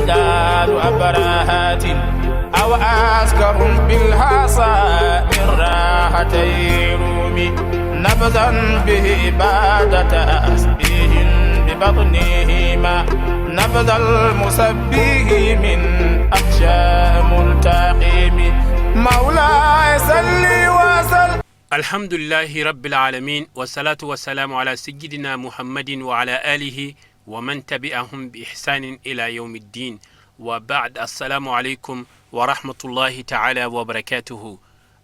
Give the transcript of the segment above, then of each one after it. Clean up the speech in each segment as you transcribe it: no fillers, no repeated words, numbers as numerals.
أمداد أبراهات أو أسكر بالحصى من راحتي رومي نبذا به بعد تسبيح ببطنهما نبذ المسبح من أخشى ملتقم مولاي صلي وسلم. الحمد لله رب العالمين، والصلاة والسلام على سيدنا محمد وعلى آله ومن تبعهم بإحسان إلى يوم الدين، وبعد، السلام عليكم ورحمة الله تعالى وبركاته.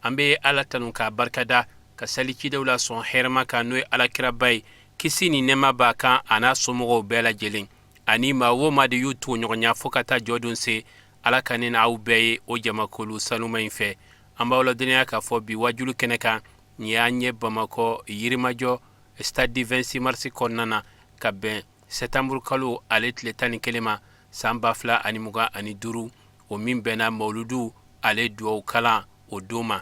An bɛ Ala tanu k'a barikada, ka sali cidenw la sɔn hɛrɛma kan, n'o ye Alakiraba ye, kisi ni nɛɛma b'a kan, a n'a somɔgɔw bɛɛ lajɛlen, ani maa o maa de y'u tugu ɲɔgɔnya fo ka taa jɔ don se. Ala ka ne n'aw bɛɛ ye o jamakulu sanuma in fɛ. An b'aw ladɔnniya k'a fɔ bi wajulu kɛnɛ kan, nin y'an ye Bamakɔ Yirimajɔ, stade du 26 mars kɔnɔna na, ka bɛn septembre kalo ale tile 11 ma, san 2025, o min bɛnna mawuludu ale duwawu kalan o don ma.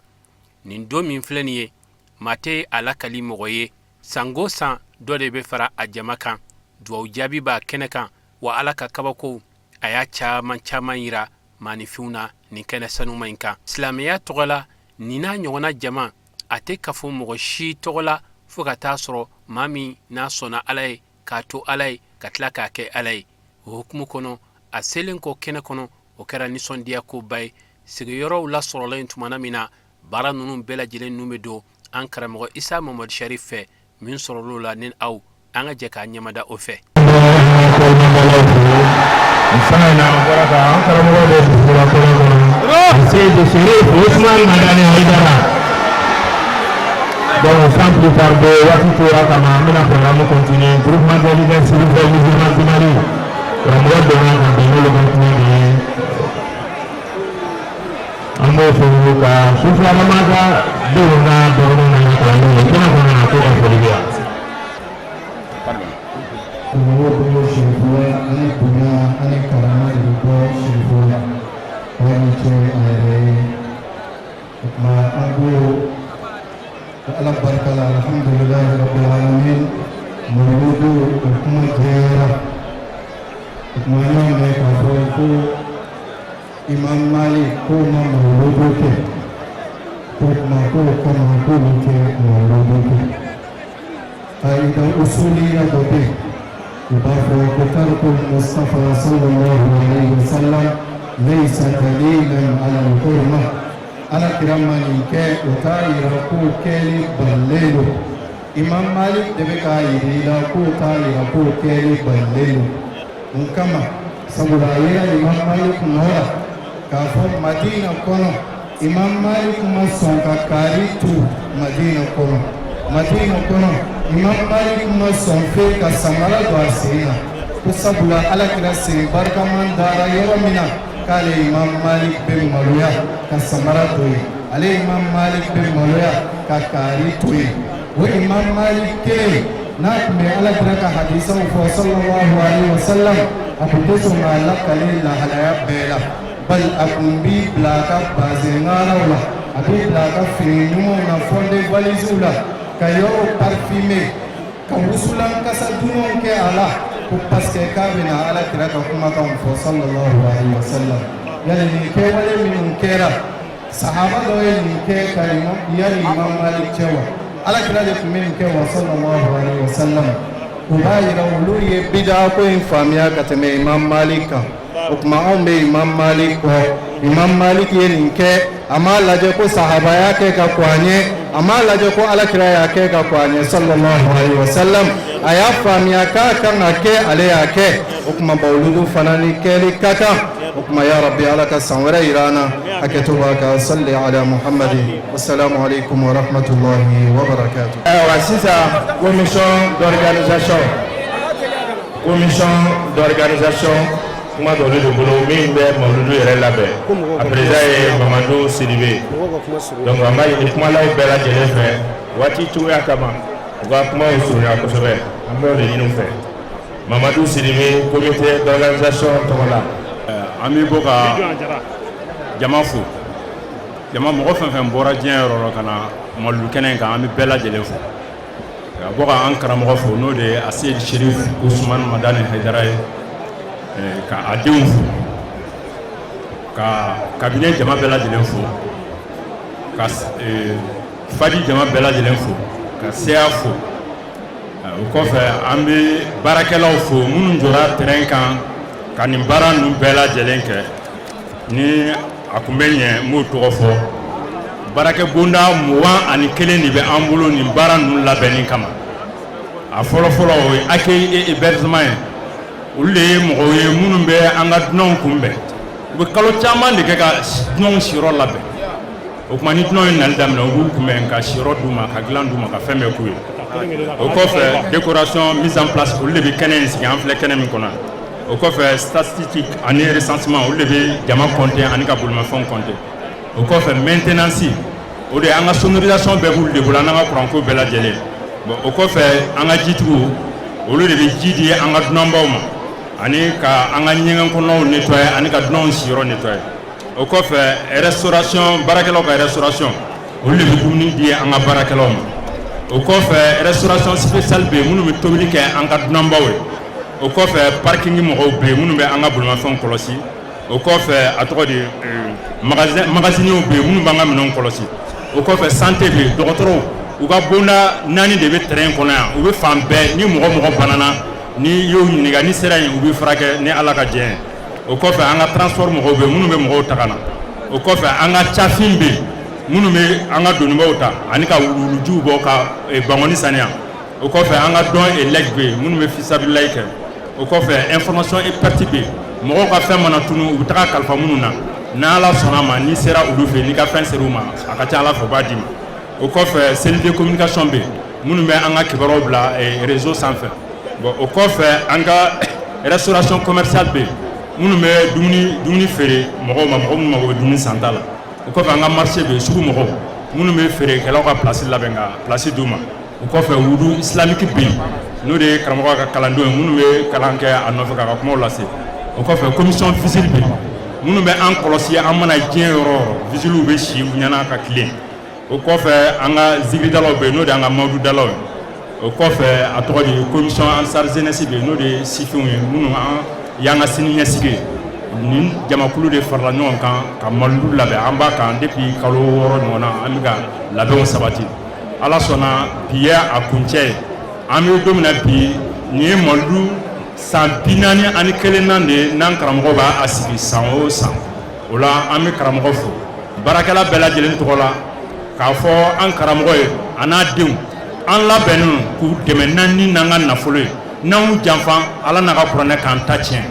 Nin don min filɛ nin ye, maa tɛ a lakali mɔgɔ ye, sango san dɔ de bɛ fara a jama kan. Duwawu jaabi b'a kɛnɛ kan wa, Ala ka kabakow a y'a caman caman yira maaninfinw na nin kɛnɛ sanuma in kan. Silamɛya tɔgɔ la, nin n'a ɲɔgɔnna jama a tɛ kafo mɔgɔ si tɔgɔ la, fo ka taa sɔrɔ maa min n'a sɔnna Ala ye, k'a to Ala ye, ka tila k'a kɛ Ala ye. O hukumu kɔnɔ, a selen kɔ kɛnɛ kɔnɔ, o kɛra nisɔndiya koba ye. Sigiyɔrɔw lasɔrɔla yen tumana min na, baara ninnu bɛɛ lajɛlen ninnu bɛ don an karamɔgɔ Isa Mamadu Sharif fɛ min sɔrɔla la, ni aw an ka jɛ k'a ɲɛmada o fɛ. Sanga in na, an bɔra ka an karamɔgɔ bɛ bisimila kɛnɛ kɔnɔ, Seydi Chérif Ousmane Madani Haïdara. Donc, sans plus tarder, waati tora kama, an bɛna programme continuer. Groupement des leaders spirituels musulmans du Mali, karamɔgɔ donna ka bɛn n'olu ka kuma de ye. An b'o fɔ ka sufilama ka denw n'a dɔgɔninw nana kalandenw ye kɛnɛ kɔnɔ na, ko ka foli bɛ yan. Mɔgɔw bɛ sirifuya ani bonya ani karama de bɛ bɔ sirifuya. Ala ni ce a yɛrɛ ye. O tuma, an ko ko Ala barika la, alhamdulilahi rabbil alamin, mawuludu o kuma jɛra. O tuma, an y'a mɛn k'a fɔ ko Imam Malik k'o ma mawuludu kɛ, k'o tuma k'o kama k'olu tɛ mawuludu kɛ. Qaida usuliya dɔ bɛ yen, u b'a fɔ ko tarkul Mustafa sallallahu alayhi wa sallam laysa dalilan ala al-hurma. Ala kira ma nin kɛ, o t'a yira k'o kɛli balilen don. Imam Malik de bɛ k'a yira i la k'o t'a yira k'o kɛli balilen don. Mun kama? Sabula a yera Imam Malik nɔ la k'a fɔ Madina kɔnɔ, Imam Malik ma sɔn ka kaari tu Madina kɔnɔ. Madina kɔnɔ, Imam Malik ma sɔn fe ka samara don a sen na, ko sabula Ala kira sen barikaman dara yɔrɔ min na, k'ale Imam Malik bɛ maloya ka samara to yen, ale Imam Malik bɛ maloya ka kaari to yen. O Imam Malik kelen n'a tun bɛ Ala kira ka hadisaw fɔ sallallahu alaihi wa sallam, a tun tɛ sɔn k'a lakale lahalaya bɛɛ la, bali a tun b'i bila a ka bazin ŋanaw la, a b'i bila a ka fini ɲumanw na, fond de valisew la, ka yɔrɔw parfumer, ka wusulan kasa dumanw kɛ a la, ko parce que k'a bɛna Ala kira ka kumakanw fɔ sallallahu alaihi wa sallam. Yali nin kɛwale minnu kɛra, sahaba dɔ ye nin kɛ ka yanni Imam Malik cɛ wa? Ala kira de tun bɛ nin kɛ wa sallallahu alaihi wa sallam? O b'a yira olu ye bida ko in faamuya ka tɛmɛ Imam Malik kan. O tuma, anw bɛ Imam Malik kɔ. Imam Malik ye nin kɛ, a m'a lajɛ ko sahaba y'a kɛ ka kɔn a ɲɛ, a m'a lajɛ ko Ala kira y'a kɛ ka kɔn a ɲɛ sallallahu alaihi wa sallam. A y'a faamuya k'a kan ka kɛ, ale y'a kɛ. O tuma, mawuludu fana ni kɛli ka kan. O tuma, ya Rabbi, Ala ka san wɛrɛ yira an na. Hakɛto b'a kan. Salli ala Muhammadin. Wassalamu alaikum wa rahmatullahi wa barakatuh. Ayiwa, sisan, commission d'organisation, kuma dɔ de bolo min bɛ mawuludu yɛrɛ labɛn, a président ye Mamadu Sidibe. Donc an b'a ɲini kumalaw bɛɛ lajɛlen fɛ, waati cogoya kama, u ka kumaw surunya kosɛbɛ. An b'o de ɲini u fɛ. Mamadu Sidibe, comité d'organisation tɔgɔ la. An bɛ bɔ ka jama fo, jama mɔgɔ fɛn fɛn bɔra diɲɛ yɔrɔ la ka na mawuludu kɛnɛ in kan, an bɛ bɛɛ lajɛlen fo, ka bɔ ka an karamɔgɔ fo, n'o de ye Aseyidi Sherif Usumani Madani Hayidara ye, ka a denw fo. Ka kabine jama bɛɛ lajɛlen fo, ka fadi jama bɛɛ lajɛlen fo, ka seya fo. O kɔfɛ, an bɛ baarakɛlaw fo minnu jɔra terrain kan ka nin baara ninnu bɛɛ lajɛlen kɛ. Ni a tun bɛ ɲɛ, n b'o tɔgɔ fɔ. Baarakɛ bonda 21 de bɛ an bolo nin baara ninnu labɛnni kama. A fɔlɔfɔlɔ, o ye accueil et hébergement ye. Olu de ye mɔgɔw ye minnu bɛ an ka dunanw kunbɛn. U bɛ kalo caman de kɛ ka dunanw siyɔrɔ labɛn. O tuma, ni dunanw ye nali daminɛ, u b'u kunbɛn ka siyɔrɔ d'u ma, ka dilan d'u ma, ka fɛn bɛɛ k'u ye. O kɔfɛ, décoration, mise en place, olu de bɛ kɛnɛ in sigi, an filɛ kɛnɛ min kɔnɔ. O kɔfɛ, statistique ani recensement, olu de bɛ jama compter ani ka bolimafɛnw compter. O kɔfɛ, maintenance, o de ye an ka sonorisation bɛɛ b'olu de bolo, an n'an ka kuranko bɛɛ lajɛlen. Bon, o kɔfɛ, an ka jitigiw, olu de bɛ ji di an ka dunanbaw ma ani ka an ka ɲɛgɛn kɔnɔnaw nettoyer ani ka dunanw siyɔrɔ nettoyer. O kɔfɛ, restauration baarakɛlaw ka restauration, olu de bɛ dumuni di an ka baarakɛlaw ma. O kɔfɛ, restauration spéciale bɛ yen, minnu bɛ tobili kɛ an ka dunanbaw ye. O kɔfɛ, parking mɔgɔw bɛ yen minnu bɛ an ka bolimafɛnw kɔlɔsi. O kɔfɛ, a tɔgɔ di, magasin magasiniw bɛ yen minnu b'an ka minɛnw kɔlɔsi. O kɔfɛ, santé bɛ yen, dɔgɔtɔrɔw, u ka bonda naani de bɛ terrain kɔnɔ yan. U bɛ fan bɛɛ. Ni mɔgɔ mɔgɔ banana, ni y'o ɲininka, ni sera yen, u bɛ furakɛ ni Ala ka jɛ ye. O kɔfɛ, an ka transport mɔgɔw bɛ yen minnu bɛ mɔgɔw ta ka na. O kɔfɛ, an ka cafin bɛ yen minnu bɛ an ka donibaw ta ani ka wuluwulujiw bɔ ka bangɔni saniya. O kɔfɛ, an ka don et legs bɛ yen minnu bɛ fisabililayi kɛ. O kɔfɛ, information et perte bɛ yen, mɔgɔw ka fɛn mana tunu, u bɛ taga kalifa minnu na. N'Ala sɔnna ma, n'i sera olu fɛ yen, n'i ka fɛn sera u ma, a ka ca Ala fɛ, u b'a d'i ma. O kɔfɛ, cellule de communication bɛ yen minnu bɛ an ka kibaruyaw bila réseau sanfɛ. Bon, o kɔfɛ, an ka restauration commerciale bɛ yen minnu bɛ dumuni feere mɔgɔw ma, mɔgɔ minnu mago bɛ dumuni santa la. O kɔfɛ, an ka marché bɛ yen, sugu mɔgɔw minnu bɛ feerekɛlaw ka place labɛn ka place d'u ma. O kɔfɛ, wudu islamique bɛ yen, n'o de ye karamɔgɔ ka kalandenw ye minnu bɛ kalan kɛ a nɔfɛ k'a ka kumaw lase. O kɔfɛ, commission vigile bɛ yen minnu bɛ an kɔlɔsi. An mana diɲɛ yɔrɔ o yɔrɔ, vigilew bɛ si u ɲɛna ka tilen. O kɔfɛ, an ka zikiridalaw bɛ yen, n'o de y'an ka mawuludalaw ye. O kɔfɛ, a tɔgɔ di, commission Ansar jeunesse bɛ yen, n'o de ye sifinw ye minnu an y'an ka sini ɲɛsigi ye. Nin jamakulu de farala ɲɔgɔn kan ka mawuludu labɛn. An b'a kan depuis kalo 6 ɲɔgɔn na, an bɛ ka labɛnw sabati. Ala sɔnna, bi ye a kuncɛ ye. An bɛ don min na bi, nin ye mawuludu san 41nan de ye n'an karamɔgɔ b'a sigi san o san. O la, an bɛ karamɔgɔ fo baarakɛla bɛɛ lajɛlen tɔgɔ la, k'a fɔ an karamɔgɔ ye a n'a denw, an labɛnnen k'u dɛmɛ n'an ni n'an ka nafolo ye. N'an y'u janfa, Ala n'a ka kuranɛ k'an ta tiɲɛ.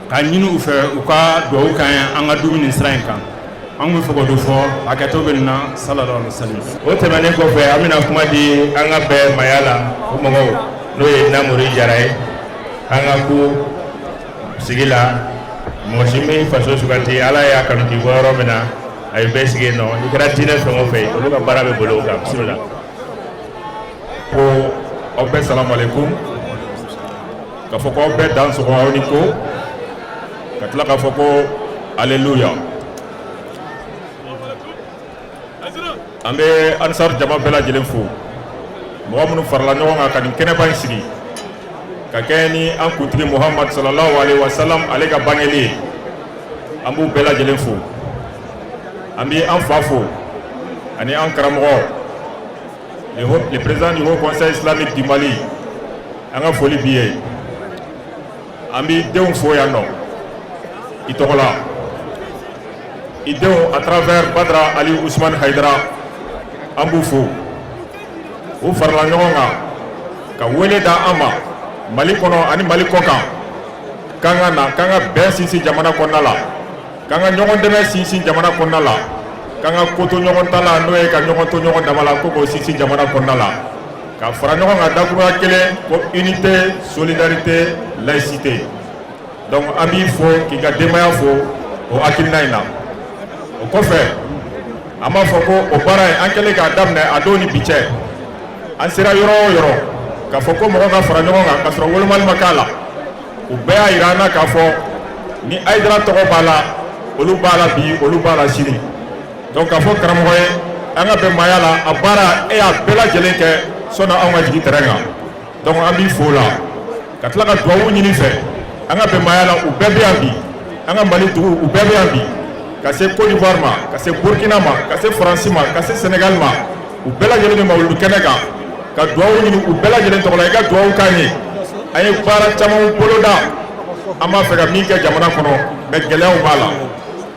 K'a ɲini u fɛ, u ka dugawu k'an ye an ka dumuni nin sira in kan. An bɛ fɛ k'o de fɔ. Hakɛto bɛ nin na. Sallallahu alaihi wasallam. O tɛmɛnen kɔfɛ, an bɛna kuma di an ka bɛɛ maya la, o mɔgɔw, n'o ye Namori Jara ye. An ka ko sigi la, mɔgɔ si min faso suganti, Ala y'a kanu k'i bɔ yɔrɔ min na, a ye bɛɛ sigi yen nɔ. I kɛra diinɛ fɛn o fɛn ye, olu ka baara bɛ boli o kan. Bisimila. Ko aw bɛɛ salamalekun, k'a fɔ ko aw bɛɛ dan sɔgɔ, aw ni ko ka tila k'a fɔ ko aleluya. An bɛ Ansar jama bɛɛ lajɛlen fo, mɔgɔ minnu farala ɲɔgɔn kan ka nin kɛnɛba in sigi ka kɛ ni an kuntigi Muhamadu sallallahu alaihi wasallam ale ka bangeli ye. An b'u bɛɛ lajɛlen fo. An bɛ an fa fo ani an karamɔgɔ, le président du Haut Conseil islamique du Mali, an ka foli b'i ye. An b'i denw fo yan nɔ i tɔgɔ la, i denw à travers Badra Ali Ousmane Haidara, an b'u fo. U farala ɲɔgɔn kan ka wele da an ma Mali kɔnɔ ani Mali kɔ kan, k'an ka na, k'an ka bɛn sinsin jamana kɔnɔna la, k'an ka ɲɔgɔn dɛmɛ sinsin jamana kɔnɔna la, k'an ka ko to ɲɔgɔn ta la, n'o ye ka ɲɔgɔn to ɲɔgɔn dama la, ko k'o sinsin jamana kɔnɔna la, ka fara ɲɔgɔn kan dakurunya kelen ko unité, solidarité, laïcité. Donc an b'i fo k'i ka denbaya fo o hakilina in na. O kɔfɛ, an b'a fɔ ko o baara in, an kɛlen k'a daminɛ a don ni bi cɛ, an sera yɔrɔ o yɔrɔ k'a fɔ ko mɔgɔ ka fara ɲɔgɔn kan ka sɔrɔ wolomali ma k'a la, u bɛɛ y'a yira an na k'a fɔ ni Hayidara tɔgɔ b'a la, olu b'a la bi, olu b'a la sini. Donc k'a fɔ karamɔgɔ ye, an ka bɛn maaya la, a baara, e y'a bɛɛ lajɛlen kɛ sɔnni anw ka jigin terrain kan. Donc an b'i fo o la, ka tila ka dugawu ɲini fɛ. An ka bɛn maaya la, u bɛɛ bɛ yan bi. An ka Mali dugu, u bɛɛ bɛ yan bi. Ka se Côte d'Ivoire ma, ka se Burkina ma, ka se Faransi ma, ka se Sénégal ma, u bɛɛ lajɛlen bɛ mawuludu kɛnɛ kan ka dugawu ɲini u bɛɛ lajɛlen tɔgɔ la. I ka dugawu k'an ye. An ye baara caman boloda, an b'a fɛ ka min kɛ jamana kɔnɔ, mais gɛlɛyaw b'a la.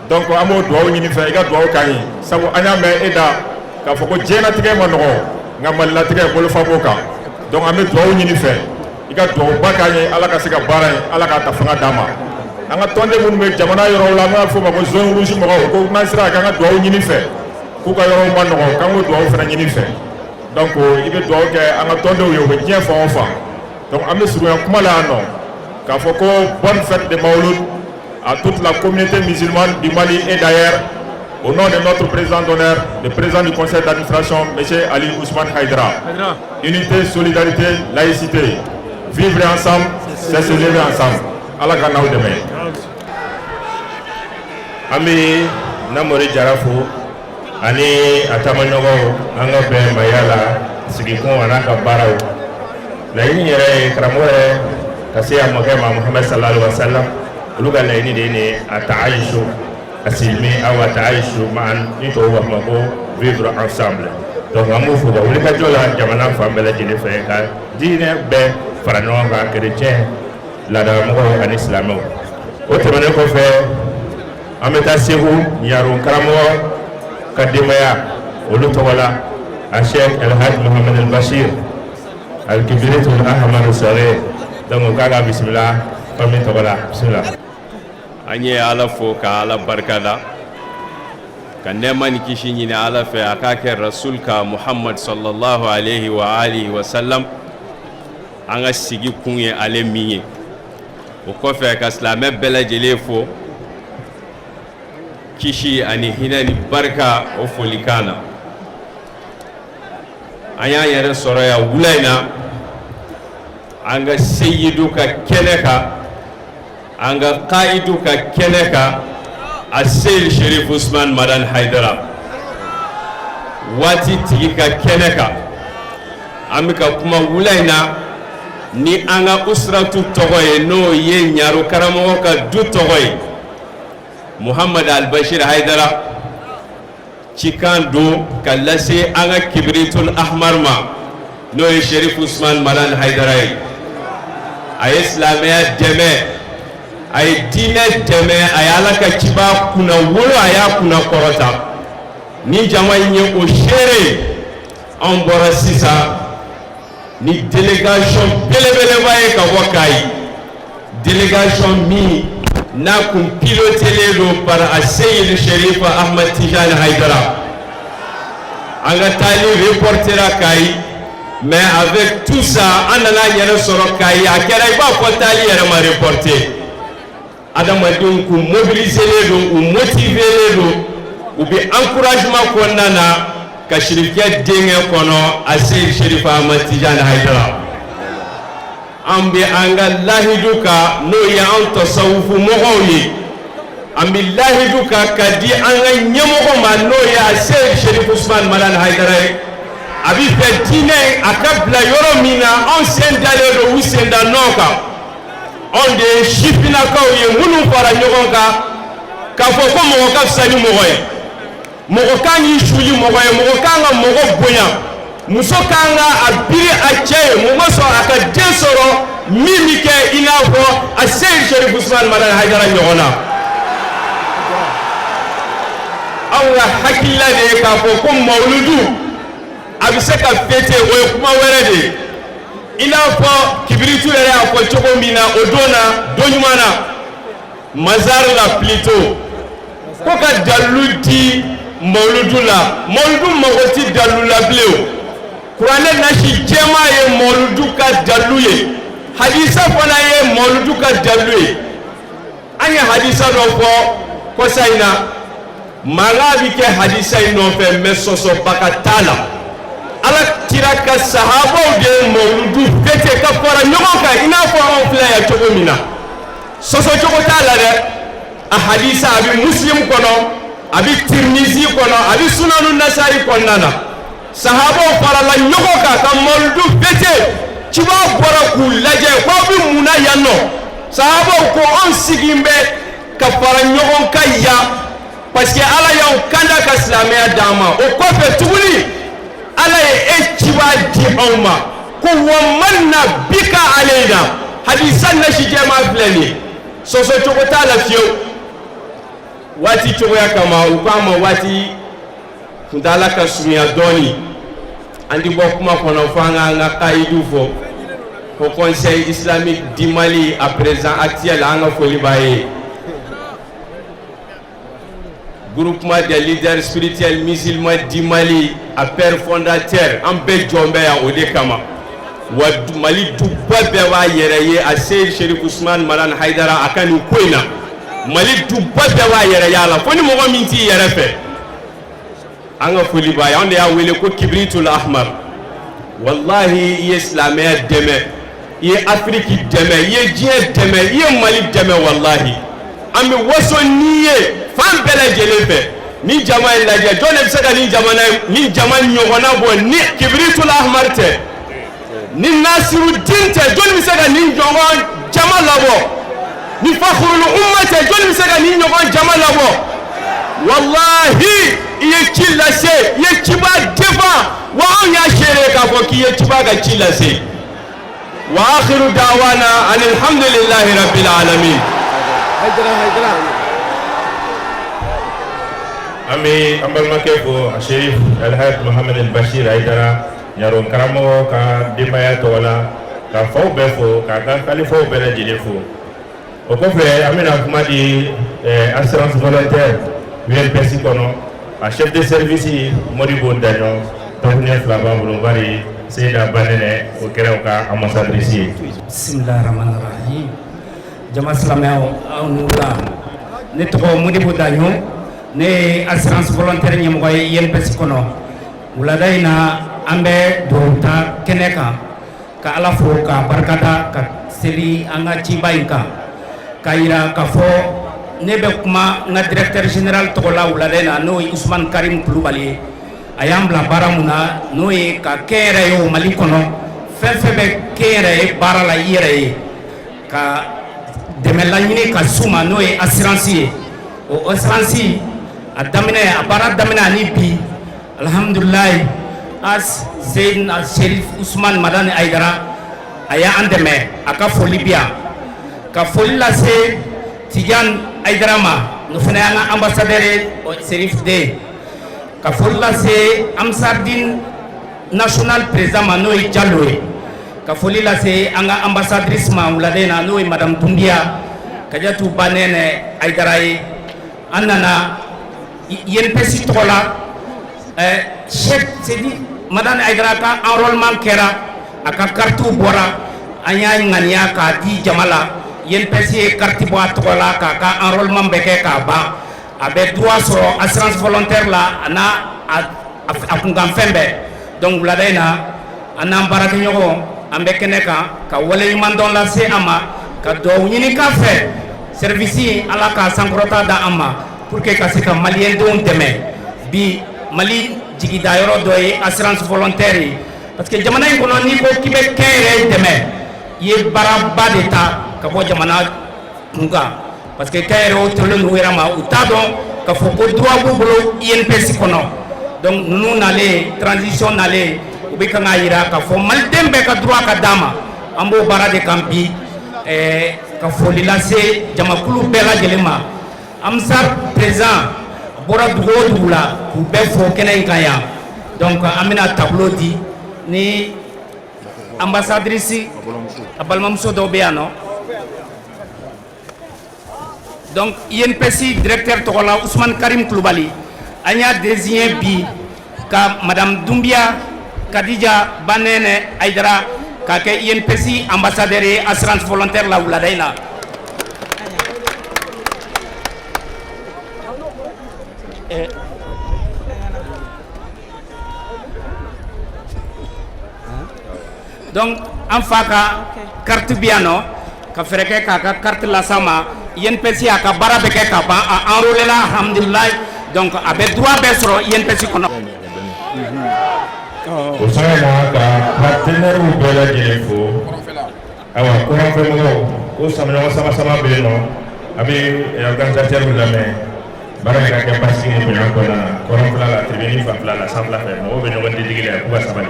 Donc an b'o dugawu ɲini fɛ, i ka dugawu k'an ye, sabu an y'a mɛn e da k'a fɔ ko diɲɛlatigɛ ma nɔgɔ, nka malilatigɛ bolofa b'o kan. Donc an bɛ dugawu ɲini fɛ, i ka dugawuba k'an ye, Ala ka se ka baara in, Ala k'a ta fanga d'an ma. An ka tɔnden minnu bɛ jamana yɔrɔw la, an b'a fɔ o ma ko zone rouge mɔgɔw, ko n'an sera k'an ka dugawu ɲini fɛ, k'u ka yɔrɔw ma nɔgɔ, k'an k'o dugawu fana ɲini fɛ. Donc i bɛ dugawu kɛ an ka tɔndenw ye, u bɛ diɲɛ fan o fan. Donc an bɛ surunya kuma la yan nɔ k'a fɔ ko bonne fête de Maouloud à toute la communauté musulmane du Mali et d'ailleurs, au nom de notre président d'honneur, le président du conseil d'administration, M. Ali Ousmane Haïdara. Unité, solidarité, laïcité. Vivre ensemble, c'est se lever ensemble. Ala ka n'aw dɛmɛ. An bɛ Namori Jara fo ani a taamaɲɔgɔnw, an ka bɛn maya la sigikun a n'a ka baaraw laɲini yɛrɛ ye karamɔgɔ yɛrɛ ka se a mɔkɛ ma Muhamɛd sallallahu alaihi wa sallam. Olu ka laɲini de ye nin ye, a taayusu asilimi aw a taayusu ma'an, ni tubabu b'a fɔ ma ko vivre ensemble. Donc an b'u fo ka wulikajɔ la jamana fan bɛɛ lajɛlen fɛ, ka diinɛ bɛɛ fara ɲɔgɔn kan, kerecɛn, laadalamɔgɔw ani silamɛw. O tɛmɛnen kɔfɛ, an bɛ taa Segu Ɲaro karamɔgɔ ka denbaya, olu tɔgɔ la a Cheikh El Hadj Mohamed El Bachir Al-Kibiritul Ahmadu Sare. Donc k'a ka bisimila famille tɔgɔ la, bisimila. An ye Ala fo ka Ala barikada, ka nɛɛma ni kisi ɲini Ala fɛ, a k'a kɛ rasul ka Muhammad sallallahu alaihi wa alihi wa sallam, an ka sigi kun ye ale min ye. O kɔfɛ, ka silamɛ bɛɛ lajɛlen fo kisi ani hinɛ ni barika o folikan na. An y'an yɛrɛ sɔrɔ yan wula in na, an ka seyidu ka kɛnɛ kan, an ka kayidu ka kɛnɛ kan, a Seyid Sherif Usman Madani Hayidara, waati tigi ka kɛnɛ kan. An bɛ ka kuma wula in na ni an ka usratu tɔgɔ ye, n'o ye Ɲaro karamɔgɔ ka du tɔgɔ ye, Muhamad Albashir Hayidara. Cikan don ka lase an ka kibiritul ahmar ma, n'o ye Sherif Usman Madani Hayidara ye. A ye silamɛya dɛmɛ, a ye diinɛ dɛmɛ, a ye Ala ka ciba kunna wolo, a y'a kunna kɔrɔta. Ni jama in ye o seere ye. Anw bɔra sisan ni délégation belebeleba ye ka bɔ Kayi, délégation min n'a kun pilotélen don par Aseyid Sherif Ahmad Tijani Haidara. An ka taali reportera Kayi, mais avec tout ça, an nana yɛrɛ sɔrɔ Kayi, a kɛra i b'a fɔ taali yɛrɛ ma reporté. Adamadenw kun mobiliselen don, u motivélen don, u bɛ encouragement kɔnɔna na ka sirikɛ denkɛ kɔnɔ, Aseyid Sherif Ahmad Tijani Haidara. An bɛ an ka lahidu kan, n'o ye an tasawufu mɔgɔw ye, an bɛ lahidu kan ka di an ka ɲɛmɔgɔ ma, n'o ye Aseyid Sherif Usman Madani Haidara ye. A bɛ fɛ diinɛ a ka bila yɔrɔ min na, anw sen dalen don u sen da nɔ kan. Anw de ye sifinnakaw ye minnu fara ɲɔgɔn kan k'a fɔ ko mɔgɔ ka fisa ni mɔgɔ ye, mɔgɔ kan k'i suli mɔgɔ ye, mɔgɔ kan ka mɔgɔ bonya, muso kan ka a biri a cɛ ye, mun ma sɔn a ka den sɔrɔ min bɛ kɛ i n'a fɔ a Seyid Sherif Usman Madani Hayidara ɲɔgɔn na. Anw ka hakilila de ye k'a fɔ ko mawuludu a bɛ se ka fêter, o ye kuma wɛrɛ de ye. I n'a fɔ kibiritu yɛrɛ y'a fɔ cogo min na o don na, don ɲuman na, mazar la plutôt, ko ka dalilu di mawuludu la. Mawuludu mago ti dalilu la bilen. O kuranɛ nasi jɛman ye mawuludu ka dalilu ye, hadisa fana ye mawuludu ka dalilu ye. An ye hadisa dɔ fɔ kɔsa in na, mankan bɛ kɛ hadisa in nɔfɛ, mais sɔsɔbaga t'a la. Ala kira ka sahabaw de ye mawuludu fêter ka fara ɲɔgɔn kan i n'a fɔ anw filɛ yan cogo min na. Sɔsɔ cogo t'a la dɛ. A hadisa a bɛ Muslim kɔnɔ, a bɛ Tirimizi kɔnɔ, a bɛ Sunanu Nasayi kɔnɔna na. Sahabaw farala ɲɔgɔn kan ka mawuludu fêter. Ciba bɔra k'u lajɛ ko aw bɛ mun na yan nɔ? Sahabaw ko anw sigin bɛ ka fara ɲɔgɔn kan yan. Parce que Ala y'anw kanda ka silamɛya d'an ma. O kɔfɛ tuguni, Ala ye e cibaa di anw ma ko wa manna bika aleyna. Hadisa nasi jɛman filɛ nin ye, sɔsɔ cogo t'a la fiyewu. Waati cogoya kama, u k'an ma waati kuntaala ka surunya dɔɔni, an ti bɔ kuma kɔnɔ fo an k'an ka kayidu fɔ. Haut Conseil islamique du Mali, a président actuel, an ka foli b'a ye. Groupement des leaders spirituels musulmans du Mali, a père fondateur, an bɛɛ jɔn bɛ yan o de kama. Wa Mali duba bɛɛ b'a yɛrɛ ye a Seyid Sherif Usman Madani Hayidara a ka nin ko in na. Mali duba bɛɛ b'a yɛrɛ ye a la, fo ni mɔgɔ min t'i yɛrɛ fɛ. An ka foli b'a ye. Anw de y'a wele ko Kibiritul Ahmar. Walahi, i ye silamɛya dɛmɛ, i ye Afiriki dɛmɛ, i ye diɲɛ dɛmɛ, i ye Mali dɛmɛ. Walahi, an bɛ waso n'i ye fan bɛɛ lajɛlen fɛ. Ni jama in lajɛ, jɔn de bɛ se ka nin jamana, nin jama ɲɔgɔnna bɔ ni Kibiritul Ahmar tɛ, ni Nasirudin tɛ? Jɔn bɛ se ka nin ɲɔgɔn jama labɔ ni Fakurul Umma tɛ? Jɔn bɛ se ka nin ɲɔgɔn jama labɔ? Walahi, i ye ci lase, i ye ciba défend. Wa anw y'a seere k'a fɔ k'i ye ciba ka ci lase. Wa akhiru da'wana alhamdulillahi rabbil alamin. An bɛ an balimakɛ fo, Sherif Alhaji Mohamed El Bashir Hayidara, Ɲaro karamɔgɔ ka denbaya tɔgɔ la, ka faw bɛɛ fo, k'a ka kalifaw bɛɛ lajɛlen fo. O kɔfɛ, an bɛna kuma di assurance volontaire UNPS kɔnɔ, a chef de service Modibo Daɲɔ. Dakuɲɛ fila b'an bolo, bari Seyida Banɛnɛ, o kɛra u ka ambassadrice ye. Bisimilahi rahmani rahim. Jama silamɛyaw, aw ni wula. Ne tɔgɔ Modibo Daɲɔ, ne ye assurance volontaire ɲɛmɔgɔ ye INPS kɔnɔ. Wulada in na, an bɛ dugawu ta kɛnɛ kan ka Ala fo ka barikada, ka seli an ka ciba in kan, ka yira k'a fɔ ne bɛ kuma n ka directeur général tɔgɔ la wulada in na, n'o ye Usumani Karim Kulubali ye. A y'an bila baara mun na, n'o ye ka kɛnyɛrɛ ye o Mali kɔnɔ, fɛn fɛn bɛ kɛnyɛrɛ ye baara la i yɛrɛ ye, ka dɛmɛ laɲini ka s'u ma, n'o ye assurance ye. O assurance, a daminɛ, a baara daminɛ ani bi, alhamdulilayi, as Seyidina Sherif Usumani Madani Hayidara, a y'an dɛmɛ. A ka foli bi yan, ka foli lase Tidiane Hayidara ma, n'o fana y'an ka ambassadeur ye, Serif den, ka foli lase Ansardine national président ma, n'o ye Jalo ye, ka foli lase an ka ambassadrice ma wulada in na, n'o ye madame Dunbiya Kajatu Banɛnɛ Hayidara ye. An nana INPS tɔgɔ la. Cheikh Sedi Madani Hayidara ka enrôlement kɛra, a ka carte bɔra. An y'a ŋaniya k'a di jama la. INPS ye carte bɔ a tɔgɔ la k'a ka enrôlement bɛɛ kɛ k'a ban. A bɛ droit sɔrɔ assurance volontaire la, a n'a a kunkanfɛn bɛɛ. Donc wulada in na, an n'an baarakɛɲɔgɔn, an bɛ kɛnɛ kan ka waleɲumandɔn lase a ma, ka dugawu ɲini k'a fɛ, service, Ala k'a sankɔrɔta da an ma pour que ka se ka maliyɛndenw dɛmɛ. Bi, Mali jigida yɔrɔ dɔ ye assurance volontaire ye, parce que jamana in kɔnɔ, n'i ko k'i bɛ kɛnyɛrɛye dɛmɛ, i ye baaraba de ta ka bɔ jamana kun kan, parce que kɛnyɛrɛyew tolen d'u yɛrɛ ma, u t'a dɔn k'a fɔ ko droit b'u bolo INPS kɔnɔ. Donc ninnu nalen, transition nalen, u bɛ kan k'a yira k'a fɔ maliden bɛɛ ka droit ka d'a ma. An b'o baara de kan bi. Ka foli lase jamakulu bɛɛ lajɛlen ma. Ansar président bɔra dugu o dugu la, k'u bɛɛ fo kɛnɛ in kan yan. Donc an bɛna tableau di ni ambassadrice a balimamuso dɔw bɛ yan nɔ. Donc INPS directeur tɔgɔ la, Ousmane Karim Kulubali, an y'a désigné bi ka madame Dunbiya Kadija Banɛnɛ Hayidara k'a kɛ INPS ambassadeur ye assurance volontaire la wulada in na. Donc an fa ka carte bi yan nɔ, ka fɛɛrɛ kɛ k'a ka carte las'a ma. INPS y'a ka baara bɛɛ kɛ ka ban, a enrôlé la, alhamdulilayi. Donc a bɛ droit bɛɛ sɔrɔ INPS kɔnɔ. O sanga na, ka partenaires bɛɛ lajɛlen fo. Ayiwa, kɔrɔnfɛmɔgɔw ko samaɲɔgɔn sama sama bɛ yen nɔ, a bɛ organisateur lamɛn. Baara in ka kɛ basigi ni bonya kɔnɔna na, kɔrɔnfɛla la, tribune fanfɛla la, sanfɛla fɛ, mɔgɔw bɛ ɲɔgɔn didigi la k'u ka sabali.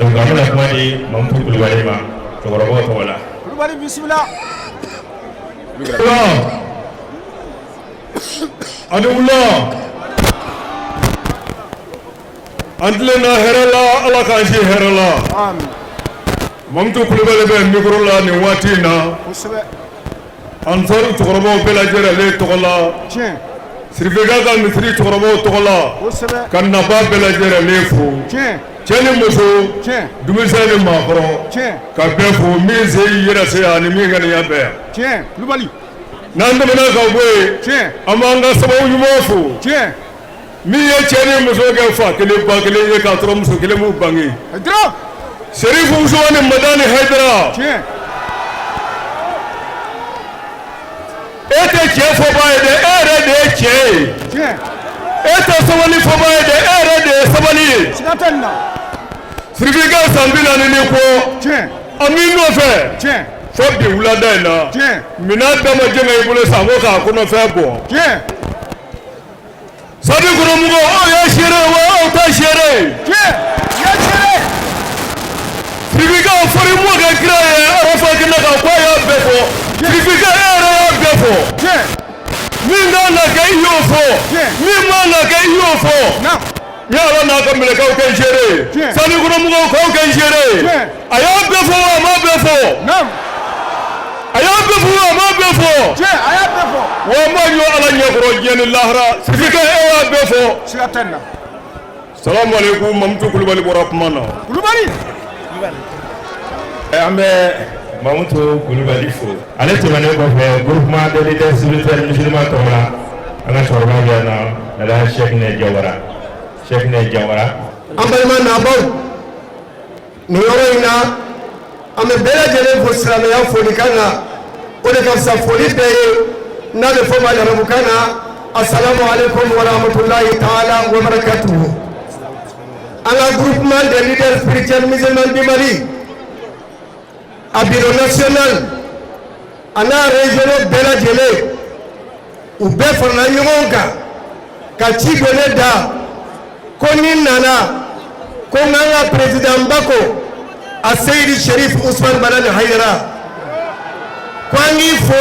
Donc an bɛna kuma di Mamutu Kulubali ma cɛkɔrɔbaw tɔgɔ la. Kulubali bisimila. Ani wula, an tilenna hɛrɛ la, Ala k'an si hɛrɛ la. Mamutu Kulubali bɛ micro la nin waati in na. Ansaru cɛkɔrɔbaw bɛɛ lajɛlen tɔgɔ la, Sirifeka ka misiri cɛkɔrɔbaw tɔgɔ la, ka nabaa bɛɛ lajɛlen fo, cɛ ni muso, denmisɛn ni maakɔrɔ, ka bɛɛ fo, min se y'i yɛrɛ se yan ani min ŋaniya bɛ yan. N'an tɛmɛna ka bɔ yen, an b'an ka sababu ɲuman fo, min ye cɛ ni muso kɛ fa kelen ba kelen ye k'a sɔrɔ muso kelen m'u bange, Serifu Usumani Madani Hayidara, e tɛ cɛ fɔbaa ye dɛ, e yɛrɛ de ye cɛ ye, e tɛ sabali fɔbaa ye dɛ, e yɛrɛ de ye sabali ye. Sirifika san 40 ni kɔ, an b'i nɔfɛ fo bi wulada in na, minɛn da ma jɛngɛ i bolo sanko k'a kɔnɔfɛn bɔ. Sanikɔrɔ mɔgɔw, aw ye seere ye wa aw tɛ seere ye? Sirifika fɔra i mɔkɛ kira ye Arafa kɛnɛ kan k'a y'a bɛɛ fɔ. Sirifika e yɛrɛ y'a bɛɛ fɔ. Min kan ka kɛ i y'o fɔ, min man ka kɛ i y'o fɔ. N ye Ala n'a ka mɛlɛkɛw kɛ n seere ye, Sanikɔrɔ mɔgɔw k'aw kɛ n seere ye. A y'a bɛɛ fɔ wa a m'a bɛɛ fɔ? A y'a bɛɛ fɔ wa a m'a bɛɛ fɔ? A y'a bɛɛ fɔ. Wa an b'a ɲɔ Ala ɲɛkɔrɔ diɲɛ ni lahara. Sirifika e y'a bɛɛ fɔ. Siga tɛ nin na. Salamu aleykum, Mamutu Kulubali bɔra kuma na. Kulubali. An bɛ Mamutu Kulubali fo. Ale tɛmɛnen kɔfɛ, groupement des leaders spirituels musulmans tɔgɔ la, an ka cɛkɔrɔba bɛ yan nɔ, Alhaji Sɛkinɛ Jawara, Sɛkinɛ Jawara. An balima nabaw, nin yɔrɔ in na, an bɛ bɛɛ lajɛlen fo silamɛya folikan na, o de ka fisa foli bɛɛ ye, n'a bɛ fɔ o ma arabukan na asalamu aleykum wa rahmatulahi taala wa barakatuhu. An ka groupement des leaders spirituels musulmans du Mali, a bureau national a n'a régionaux bɛɛ lajɛlen, u bɛɛ farala ɲɔgɔn kan ka ci don ne da ko ni n nana ko n k'an ka président ba ko a Seyidi Sherif Usman Madani Hayidara ko an k'i fo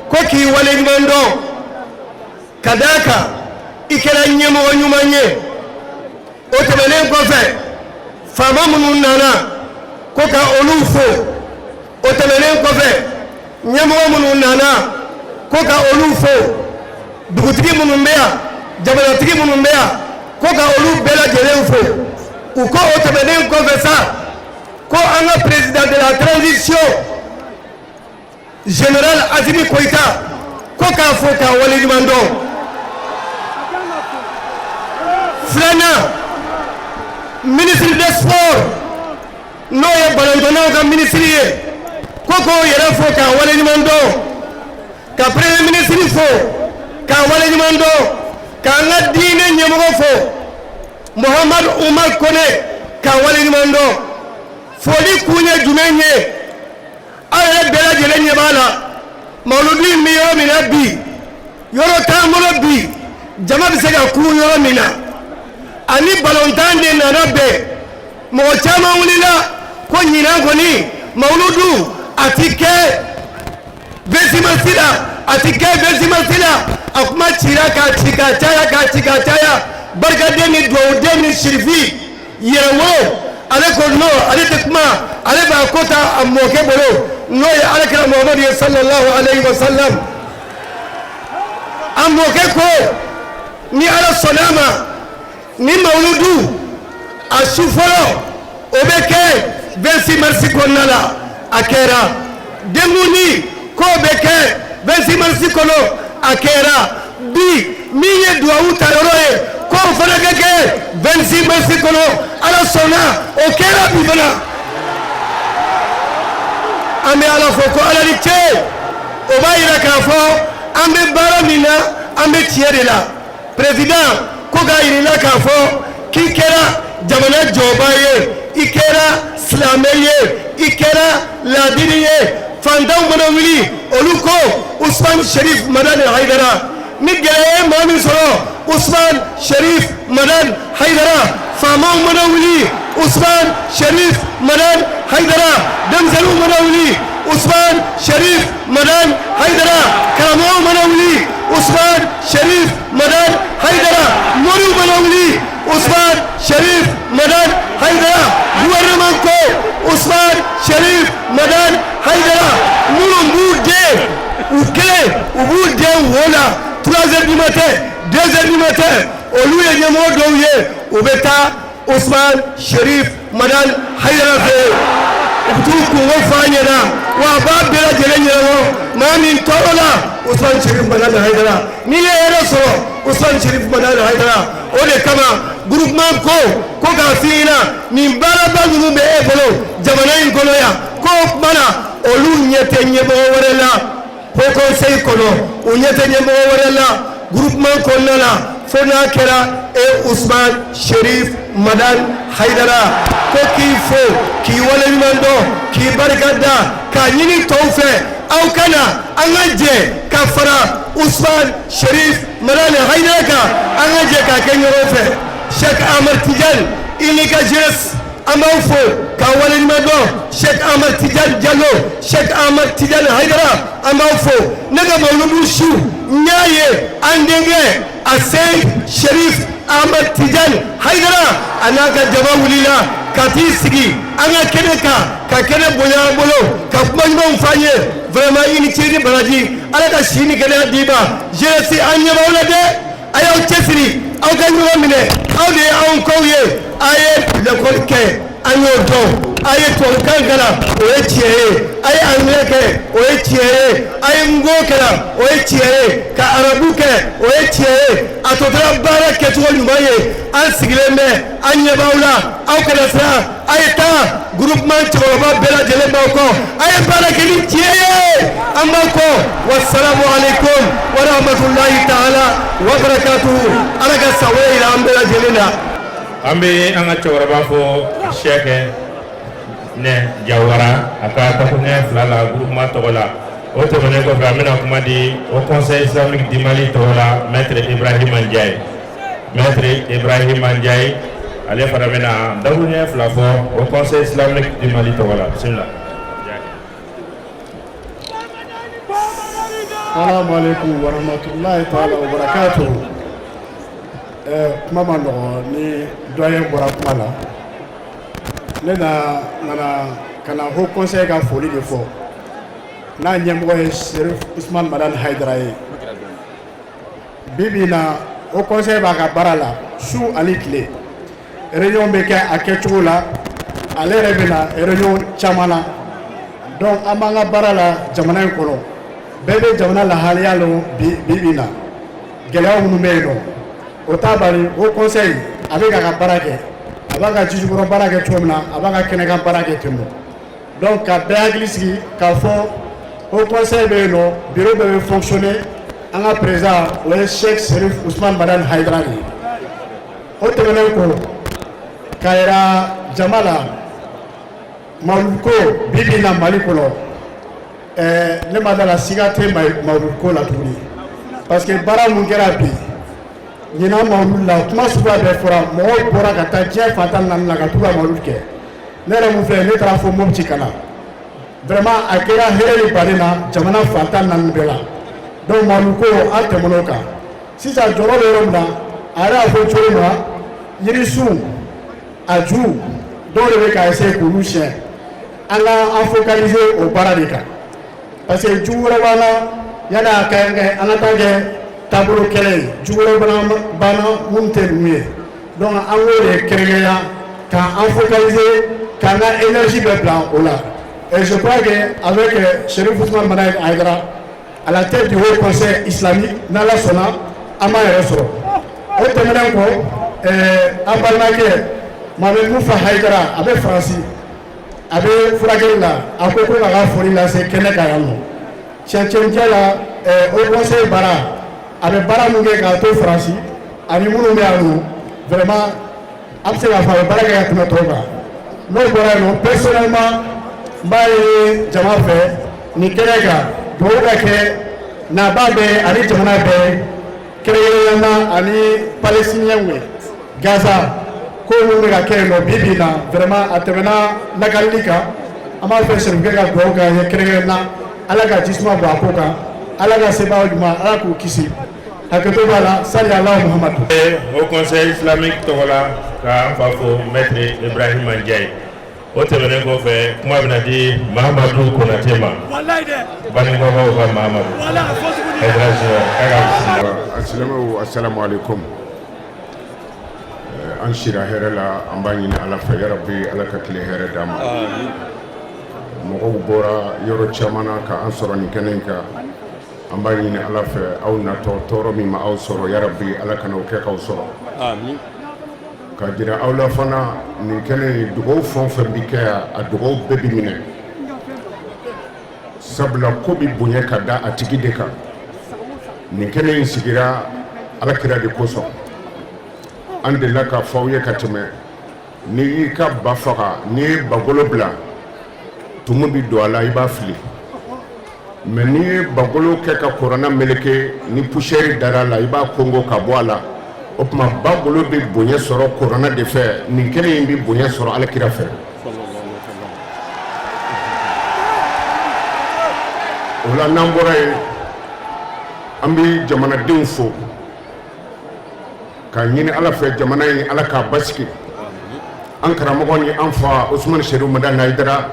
ko k'i waleɲuman dɔn ka d'a kan i kɛra ɲɛmɔgɔ ɲuman ye. O tɛmɛnen kɔfɛ, faama minnu nana ko ka olu fo. O tɛmɛnen kɔfɛ, ɲɛmɔgɔ minnu nana ko ka olu fo. Dugutigi minnu bɛ yan, jamanatigi minnu bɛ yan, ko ka olu bɛɛ lajɛlen fo. U ko o tɛmɛnen kɔfɛ sa, ko an ka président de la transition général Assimi Goïta ko k'a fo k'a waleɲuman dɔn. Filanan, ministre des sports n'o ye balontannaw ka ministre ye, ko k'o yɛrɛ fo k'a waleɲuman dɔn, ka premier ministre fo k'a waleɲuman dɔn, k'an ka diinɛ ɲɛmɔgɔ fo Mohamadu Umar Kone k'a waleɲuman dɔn. Foli kun ye jumɛn ye? Aw yɛrɛ bɛɛ lajɛlen ɲɛ b'a la, mawuludu in bɛ yɔrɔ min na bi, yɔrɔ t'an bolo bi jama bɛ se ka kun yɔrɔ min na, ani balontan de nana bɛn. Mɔgɔ caman wulila ko ɲinan kɔni mawuludu a ti kɛ 26 mars la, a ti kɛ 26 mars la. A kuma cira k'a ci k'a caya k'a ci k'a caya. Barikaden ni dugawuden ni sirifi yɛrɛwolo, ale ko non, ale tɛ kuma, ale b'a ko ta a mɔkɛ bolo, n'o ye alakira Muhamadu ye sallallahu alayhi wa sallam. A mɔkɛ ko ni Ala sɔnna a ma, ni mawuludu a su fɔlɔ o bɛ kɛ 26 mars kɔnɔna la, a kɛra. Denkundi k'o bɛ kɛ 26 mars kɔnɔ, a kɛra. Bi min ye duwawu ta yɔrɔ ye, k'o fana ka kɛ 26 mars kɔnɔ, Ala sɔnna o kɛra bi fana. An bɛ Ala fo ko Ala ni ce. O b'a yira k'a fɔ an bɛ baara min na, an bɛ tiɲɛ de la. Président ko k'a yira i la k'a fɔ k'i kɛra jamana jɔba ye, i kɛra silamɛ ye, i kɛra laadiri ye. Fantanw mana wuli, olu ko Usman Sherif Madani Hayidara. Ni gɛlɛya ye maa min sɔrɔ, Usman Sherif Madani Hayidara. Faamaw mana wuli, Usman Sherif Madani Hayidara. Denmisɛnninw mana wuli, Usman Sherif Madani Hayidara. Karamɔgɔw mana wuli, Usman Sherif Madani Hayidara. Moriw mana wuli, Usman Sherif Madani Hayidara. Gouvernement ko, Usman Sherif Madani Hayidara. Minnu b'u den u kelen, u b'u den wo la 3 heures du matin, 2 heures du matin, olu ye ɲɛmɔgɔ dɔw ye, u bɛ taa Usman Sherif Madani Hayidara fɛ yen, u bɛ t'u kunko f'a ɲɛna, wa a b'a bɛɛ lajɛlen ɲɛnabɔ. Maa min tɔɔrɔ la, Usman Sherif Madani Hayidara. N'i ye hɛrɛ sɔrɔ, Usman Sherif Madani Hayidara. O de kama groupement ko k'a f'i ɲɛna, nin baaraba ninnu bɛ e bolo jamana in kɔnɔ yan, k'o tuma na olu ɲɛ tɛ ɲɛmɔgɔ wɛrɛ la haut conseil kɔnɔ, u ɲɛ tɛ ɲɛmɔgɔ wɛrɛ la groupement kɔnɔna la, fo n'a kɛra e Usman Sherif Madani Hayidara. Ko k'i fo, k'i waleɲuman dɔn, k'i barika da, k'a ɲini tɔw fɛ, aw ka na an ka jɛ ka fara Usman Sherif Madani Hayidara kan, an ka jɛ k'a kɛ ɲɔgɔn fɛ. Cheikh Ahmed Tidiane, i n'i ka jeunesse, an b'aw fo k'aw waleɲuman dɔn. Cheikh Ahmed Tidiane Diallo, Cheikh Ahmed Tidiane Hayidara, an b'aw fo. Ne ka mawuludu su, n y'a ye an denkɛ a Seyid Sherif Ahmed Tidiane Hayidara, a n'a ka jama wulila ka t'i sigi an ka kɛnɛ kan, ka kɛnɛ bonya an bolo, ka kuma ɲumanw f'an ye. Vraiment, i ni ce ni baraji, Ala ka si ni kɛnɛya d'i ma. Jeunesse, an ɲɛ b'aw la dɛ, a y'aw cɛsiri, aw ka ɲɔgɔn minɛ, aw de ye anw kɔw ye. A ye lekɔli kɛ, an y'o dɔn. A ye tubabukan kalan, o ye tiɲɛ ye. A ye anglais kɛ, o ye tiɲɛ ye. A ye nko kalan, o ye tiɲɛ ye. Ka arabu kɛ, o ye tiɲɛ ye. A tɔ tora baara kɛcogo ɲuman ye. An sigilen bɛ, an ɲɛ b'aw la, aw kana siran, a ye taa. Groupement cɛkɔrɔba bɛɛ lajɛlen b'aw kɔ, a ye baara kɛ ni tiɲɛ ye, an b'aw kɔ. Wasalamu aleykum wa rahmatulahi taala wa barakatuhu. Ala ka san wɛrɛ yira an bɛɛ lajɛlen na. An bɛ an ka cɛkɔrɔba fo, Sɛkɛ Nɛ Jawara, a ka dakuruɲɛ 2 la groupement tɔgɔ la. O tɛmɛnen kɔfɛ, an bɛna kuma di Haut Conseil islamique du Mali tɔgɔ la, maître Ibrahima Ndiaye. Maître Ibrahima Ndiaye, ale fana bɛna dakuruɲɛ 2 fɔ Haut Conseil islamique du Mali tɔgɔ la. Bisimila. Salamu alaikum wa rahmatulahi taala wa barakatuhu. Kuma ma nɔgɔ ni doyen bɔra kuma la. Ne na nana ka na Haut Conseil ka foli de fɔ, n'a ɲɛmɔgɔ ye Serif Usman Madani Hayidara ye. Bi bi in na, Haut Conseil b'a ka baara la su ani tile. Réunion bɛ kɛ a kɛcogo la, ale yɛrɛ bɛ na réunion caman na. Donc an b'an ka baara la jamana in kɔnɔ. Bɛɛ bɛ jamana lahalaya lɔn bi bi in na, gɛlɛya minnu bɛ yen nɔ, o t'a bali Haut Conseil a bɛ k'a ka baara kɛ. A b'a ka jijukɔrɔ baara kɛ cogo min na, a b'a ka kɛnɛkan baara kɛ ten nɔ. Donc ka bɛɛ hakili sigi k'a fɔ Haut Conseil bɛ yen nɔ, bureau bɛɛ bɛ fonctionner. An ka président, o ye Cheikh Serif Ousmane Madani Hayidara de ye. O tɛmɛnen kɔ, k'a yira jama la, mawuludu ko bi bi in na Mali kɔnɔ, ne ma da la siga tɛ mawuludu ko la tuguni, parce que baara mun kɛra bi ɲinan mawuludu la, kuma suguya bɛɛ fɔra, mɔgɔw bɔra ka taa diɲɛ fan 14 na ka t'u ka mawuludu kɛ. Ne yɛrɛ mun filɛ, ne taara fo Mopti ka na. Vraiment, a kɛra hɛrɛ ni baden na jamana fan 14 bɛɛ la. Donc mawuludu ko, an tɛmɛn'o kan. Sisan jɔyɔrɔ bɛ yɔrɔ min na, a yɛrɛ y'a fɔ cogo min na, yirisun a ju dɔw de bɛ ka essayer k'olu siɲɛ. An ka an focaliser o baara de kan, parce que jugu wɛrɛ b'an na yanni a ka kɛ an ka taa kɛ taabolo kɛlɛ ye. Jugu wɛrɛ b'an na minnu tɛ ninnu ye. Donc an k'o de kɛrɛnkɛrɛnya k'an focaliser, k'an ka énergie bɛɛ bila o la. Et je crois que avec Chérif Ousmane Madani Haïdara à la tête du Haut Conseil islamique, n'Ala sɔnna, an b'an yɛrɛ sɔrɔ. O tɛmɛnen kɔ, an balimakɛ Mohamed Mufa Haïdara, a bɛ Faransi, a bɛ furakɛli la, a ko ko k'a ka foli lase kɛnɛ kan yan nɔ. Cɛncɛnjɛ la, Haut Conseil baara, a bɛ baara min kɛ k'a to Faransi ani minnu bɛ yan nɔ, vraiment an bɛ se k'a fɔ a bɛ baara kɛ ka tɛmɛ tɔw kan. N'o bɔra yen nɔ, personnellement n b'a ye jama fɛ nin kɛnɛ kan, dugawu ka kɛ nabaa bɛɛ ani jamana bɛɛ. Kɛrɛnkɛrɛnnenya na ani palestiniens ye Gaza ko minnu bɛ ka kɛ yen nɔ bi bi in na, vraiment a tɛmɛna lakalili kan. An b'a fɛ Serifukɛ ka dugawu k'an ye kɛrɛnkɛrɛnnenya na, Ala ka jisuma bɔ a ko kan, Ala ka sebaaya ɲuman, Ala k'u kisi. Hakɛto b'a la, sali ala Muhamadu. Haut Conseil islamique tɔgɔ la, ka an fa fo, maître Ibrahima Ndiaye. O tɛmɛnen kɔfɛ, kuma bɛna di Mahamadu Konate ma, Baninkɔkaw ka Mahamadu Hayidara Junior, k'a ka bisimila. Alisilamɛw, asalamu aleykum. An sira hɛrɛ la, an b'a ɲini Ala fɛ, yarabi Ala ka tile hɛrɛ d'an ma. Mɔgɔw bɔra yɔrɔ caman na ka an sɔrɔ nin kɛnɛ in kan. An b'a ɲini Ala fɛ, aw natɔ, tɔɔrɔ min ma aw sɔrɔ, yarabi Ala kana o kɛ k'aw sɔrɔ. Ka jira aw la fana, nin kɛnɛ in, dugawu fɛn o fɛn bi kɛ yan, a dugawu bɛɛ bi minɛ, sabula ko bi bonya ka da a tigi de kan. Nin kɛnɛ in sigira Alakira de kosɔn. An delila k'a fɔ aw ye ka tɛmɛ, n'i y'i ka ba faga, n'i ye bagolo bila, tumu bi don a la, i b'a fili. Mais n'i ye bagolo kɛ ka kuranna meleke, ni poussière dara a la, i b'a kongo ka bɔ a la. O tuma bagolo bɛ bonya sɔrɔ kuranna de fɛ. Nin kɛnɛ in bɛ bonya sɔrɔ Alakira fɛ. O la, n'an bɔra yen, an bɛ jamanadenw fo k'a ɲini Ala fɛ, jamana in, Ala k'a basigi. An karamɔgɔ ni an fa Usumani Sedu Madani Hayidara,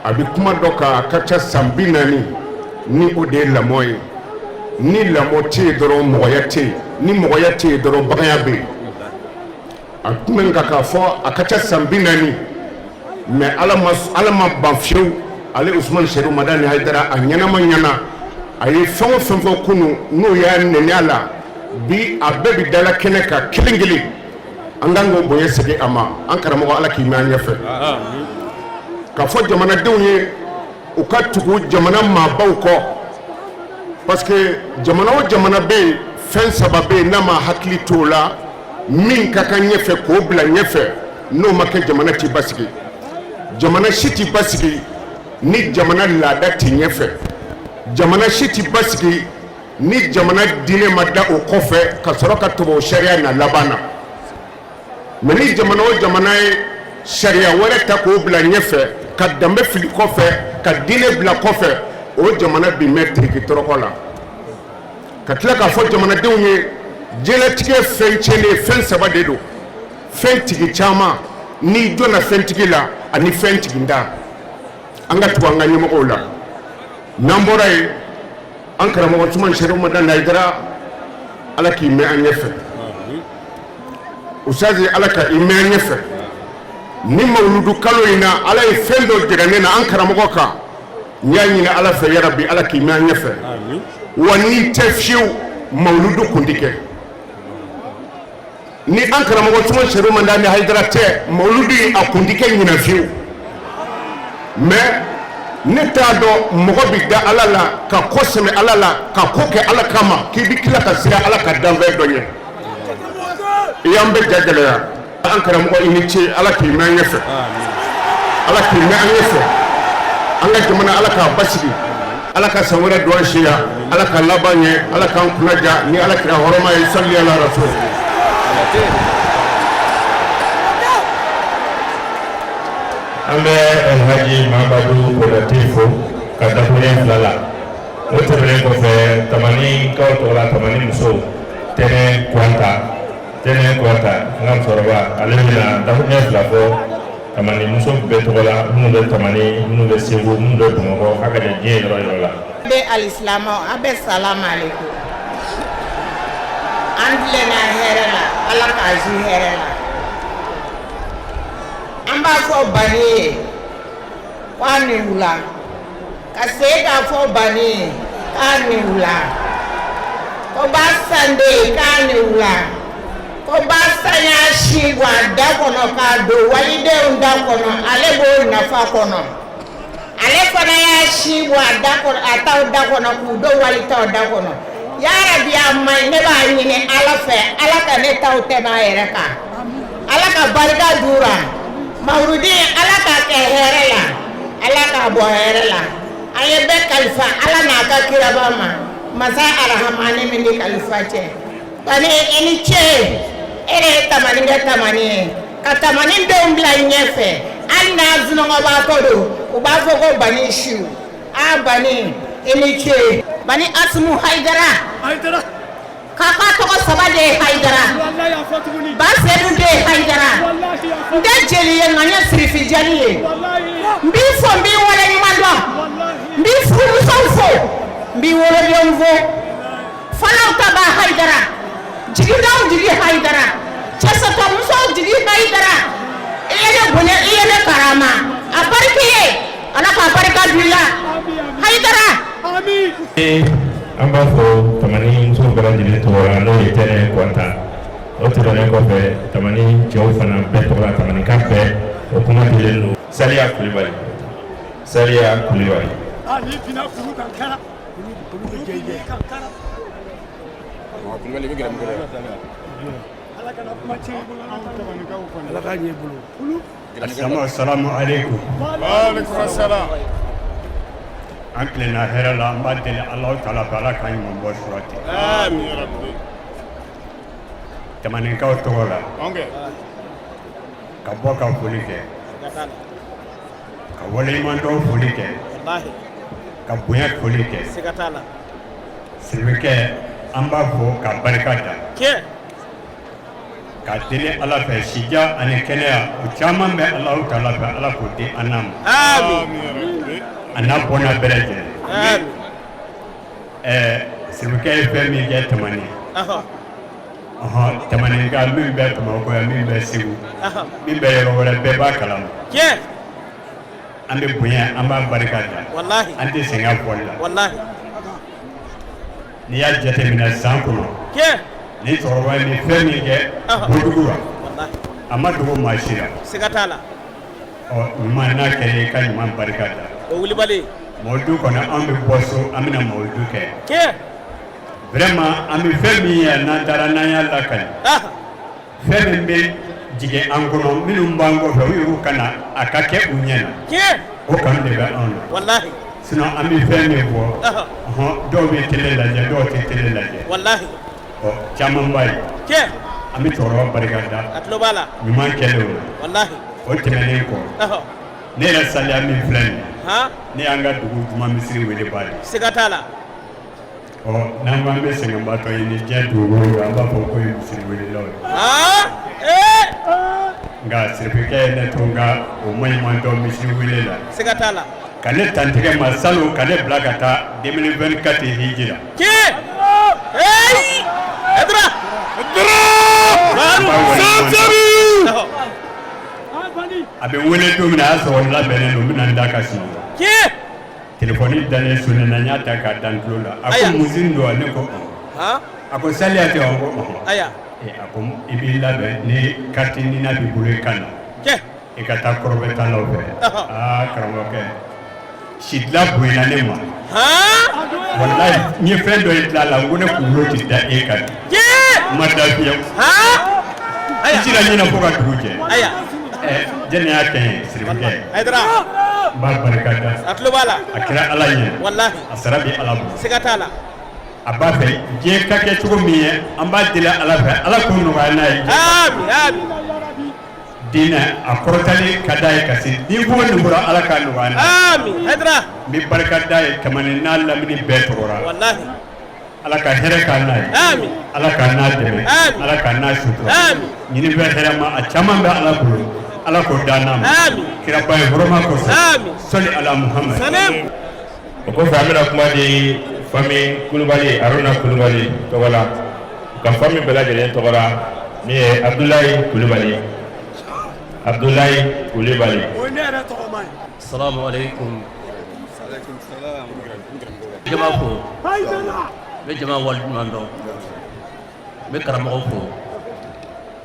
a bɛ kuma dɔ kan a ka ca san 40, ni o de ye lamɔ ye. Ni lamɔ tɛ yen dɔrɔn, mɔgɔya tɛ yen. Ni mɔgɔya tɛ yen dɔrɔn, baganya bɛ yen. A tun bɛ nka k'a fɔ a ka ca san 40, mais Ala ma ban fiyewu. Ale Usumani Sedu Madani Hayidara, a ɲɛnama ɲɛna, a ye fɛn o fɛn fɔ kunun, n'o y'a nɛni a la bi, a bɛɛ bɛ dala kɛnɛ kan kelen kelen. An kan k'o bonya segin a ma. An karamɔgɔ, Ala k'i mɛn an ɲɛfɛ. K'a fɔ jamanadenw ye, u ka tugu jamana maabaw kɔ, parce que jamana o jamana bɛ yen, fɛn saba bɛ yen, n'a ma hakili t'o la, min ka kan ɲɛfɛ k'o bila ɲɛfɛ, n'o ma kɛ, jamana t'i basigi. Jamana si t'i basigi ni jamana laada tɛ ɲɛfɛ. Jamana si t'i basigi ni jamana diinɛ ma da o kɔfɛ, ka sɔrɔ ka tubabu sariya na laban na. Mais ni jamana o jamana ye sariya wɛrɛ ta k'o bila ɲɛfɛ, ka danbe fili kɔfɛ, ka diinɛ bila kɔfɛ, o jamana bi mɛn tiriki tɔrɔkɔ la. Ka tila k'a fɔ jamanadenw ye, diɲɛlatigɛ fɛn cɛnnen fɛn saba de don: fɛn tigi caman, n'i jɔnna fɛntigi la, ani fɛn tigintan. An ka tugu an ka ɲɛmɔgɔw la. N'an bɔra yen, an karamɔgɔ Usumani Sedu Madani Hayidara, Ala k'i mɛn an ɲɛfɛ. Usazi, Ala ka i mɛn an ɲɛfɛ. Ni mawuludu kalo in na, Ala ye fɛn dɔ jira ne na an karamɔgɔ kan. N y'a ɲini Ala fɛ, yarabi Ala k'i mɛn an ɲɛfɛ. Wa n'i tɛ fiyewu, mawuludu kun tɛ kɛ. Ni an karamɔgɔ Usumani Sedu Madani Hayidara tɛ, mawuludu a kun tɛ kɛ ɲinan fiyewu. Mais ne t'a dɔn, mɔgɔ bɛ da Ala la, ka ko sɛmɛ Ala la, ka ko kɛ Ala kama, k'i bɛ tila ka siran Ala ka danfɛn dɔ ɲɛ. I y'an bɛɛ ja gɛlɛya. An karamɔgɔ, i ni ce. Ala k'i mɛn an ɲɛfɛ, Ala k'i mɛn an ɲɛfɛ. An ka jamana, Ala k'a basigi. Ala ka san wɛrɛ don an si la. Ala ka laban ɲɛ. Ala k'an kunna ja ni Ala kira hɔrɔma ye. Sali ala rasul. An bɛ Alhaji Mamadu Konate fo ka dakuruɲɛ fila la. O tɛmɛnen kɔfɛ, Tamanikaw tɔgɔ la, Tamani muso Tɛnɛ Kuwata, Tɛnɛ Kuwata, n ka musokɔrɔba, ale bɛna dakuruɲɛ fila fɔ Tamani muso bɛɛ tɔgɔ la, minnu bɛ Tamani, minnu bɛ Segu, minnu bɛ Bamakɔ, a ka jan diɲɛ yɔrɔ yɔrɔ la. Bɛ alisilamɛw, a bɛ salamu aleykum. An tilenna hɛrɛ la, Ala k'a zu hɛrɛ la. An b'a fɔ Bani ye k'a ni wula, ka segin k'a fɔ Bani ye k'a ni wula, ko ba sande k'a ni wula, ko ba san y'a si bɔ a da kɔnɔ k'a don walidenw da kɔnɔ, ale b'o nafa kɔnɔ. Ale fana y'a si bɔ a da kɔnɔ, a taw da kɔnɔ, k'u don wali taw da kɔnɔ. Yarabi, a ma ɲi, ne b'a ɲini Ala fɛ, Ala ka ne taw tɛmɛ a yɛrɛ kan. Ala ka barika d'u ra. Mawuludi, Ala k'a kɛ hɛrɛ la, Ala k'a bɔ hɛrɛ la. An ye bɛɛ kalifa Ala n'a ka kiraba ma. Masa Arahamani min ni kalifa cɛ. Bani i ni ce, e de ye Tamani kɛ Tamani ye, ka Tamani denw bila i ɲɛfɛ. Hali n'a sunɔgɔbaatɔ don, u b'a fɔ ko Bani siw. A Bani, i ni ce. Bani Asimu Hayidara, k'a tɔgɔ saba de ye Hayidara, ba Sedu de ye Hayidara. N tɛ jeli ye, nka n ye sirifi jeli ye. N b'i fo, n b'i waleɲuman dɔn, n b'i furumusow fo, n b'i wolodenw fo. Falaw ta b'a Hayidara, jigidaw jigi Hayidara, cɛsatɔmusow jigi Hayidara. I ye ne bonya, i ye ne karama, a barika ye, Ala k'a barika don i la Hayidara. An b'a fɔ Tamani musow bɛɛ lajɛlen tɔgɔ la, n'o ye Tɛnɛ Kɔnta. O tɛmɛnen kɔfɛ, Tamani cɛw fana bɛɛ tɔgɔ la, Tamanika bɛɛ, o kuma dilen don Saliya Kulibali, Saliya Kulibali. Assalamu alaikum. Wa alaikum salam. An tilenna hɛrɛ la, an b'a deli Alahu taala fɛ, Ala k'an ɲuman bɔ sura ten. Amin ya rabbi. Tamanikaw tɔgɔ la, ka bɔ ka foli kɛ, ka waleɲumandɔn foli kɛ, ka bonya foli kɛ. Siribikɛ, an b'a fɔ ka barika da, ka deli Ala fɛ, sija ani kɛnɛya, o caman bɛ Alahu taala fɛ, Ala k'o di an n'a ma, a n'a bɔnna bɛɛ lajɛlen. Ɛɛ, Siribikɛ ye fɛn min kɛ Tamani ye, ɔhɔn, Tamanika min bɛ Bamakɔ yan, min bɛ Segu, min bɛ yɔrɔ wɛrɛ, bɛɛ b'a kalama. An bɛ bonya, an b'a barika da, an tɛ sɛgɛn fɔli la. N'i y'a jateminɛ san kɔnɔ, ni cɛkɔrɔba in bɛ fɛn min kɛ Bodugu la, a ma dogo maa si la. Siga t'a la. Ɔ, ɲuman n'a kɛra, i ka ɲuman barika da. O wulibali. Mawuludu kɔnɔ, an bɛ bɔ so, an bɛna mawuludu kɛ. Vraiment, an bɛ fɛn min ye, n'an taara n'an y'a lakali, fɛn min bɛ jigin an kɔnɔ, minnu b'an kɔfɛ, u yɛrɛw ka na a ka kɛ u ɲɛ na, o kanu de bɛ anw na. Sinon an bɛ fɛn min fɔ, ɔhɔn, dɔw bɛ télé lajɛ, dɔw tɛ télé lajɛ. Ɔ, caman b'a ye. An bɛ cɛkɔrɔba barika da. A tulo b'a la. Ɲuman kɛlen o la. O tɛmɛnen kɔ, ne yɛrɛ Saliya min filɛ nin ye, ne y'an ka dugu juma misiri welebaa de ye. Siga t'a la. Ɔ, n'an ko an bɛ sɛgɛnbaatɔ ɲini diɲɛ dugukolo kan, an b'a fɔ ko ye misiri welelaw ye. Nka sirifekɛ ye ne to n ka o maɲumantɔ misiri wele la. Siga t'a la. Ka ne tantigɛ ma salon, ka ne bila ka taa 2024 hiji la. Tiɲɛ. Hayidara. A bɛ n wele don min na, a y'a sɔrɔ n labɛnnen don, n bɛna n da ka sunɔgɔ. Telefɔni dalen sonné na, n y'a ta k'a da n tulo la. A ko Musini don wa? Ne ko ɔhɔn. A ko Saliya tɛ wa? N ko ɔhɔn. A ko i b'i labɛn, ni carte NINA b'i bolo, i ka na. I ka taa kɔrɔbɛtalaw fɛ. Aa karamɔgɔkɛ, si dilan bonyana ne ma. Walayi, n ye fɛn dɔ ye dilan la, n ko ne kunkolo tɛ da e kan bi. N ma da fiyewu. N cira ɲinɛ fo ka dugu jɛ. Ɛ, jɛnni y'a kɛ n ye sirifekɛ? N b'a barika da. A tulo b'a la. A kɛra Ala ɲɛ. A sara bɛ Ala bolo. Siga t'a la. A b'a fɛ diɲɛ ka kɛ cogo min ye, an b'a deli Ala fɛ, Ala k'o nɔgɔya n'a ye. Ami ami. Diinɛ a kɔrɔtali ka d'a ye ka se niveau niveau la, Ala k'a nɔgɔya n'a ye. Ami Hayidara. N bɛ barika d'a ye Tamani n'a lamini bɛɛ tɔgɔ la. Walahi. Ala ka hɛrɛ k'a n'a ye. Ami. Ala k'a n'a dɛmɛ. Ami. Ala k'a n'a sutura. Ami. Ɲini bɛ hɛrɛ ma, a caman bɛ Ala bolo. Ala k'o d'an n'a ma. Ami. Kiraba ye hɔrɔma kosɔn. Ami. Sɔli ala Muhamad. Salam. O kɔfɛ, an bɛna kuma di famille Kulubali, Aruna Kulubali tɔgɔ la, ka famille bɛɛ lajɛlen tɔgɔ la, min ye Abudulayi Kulubali, Abudulayi Kulubali. O ye ne yɛrɛ tɔgɔma ye. Salamu alaikum. Jama fo. N bɛ jama waleɲuman dɔn. N bɛ karamɔgɔ fo.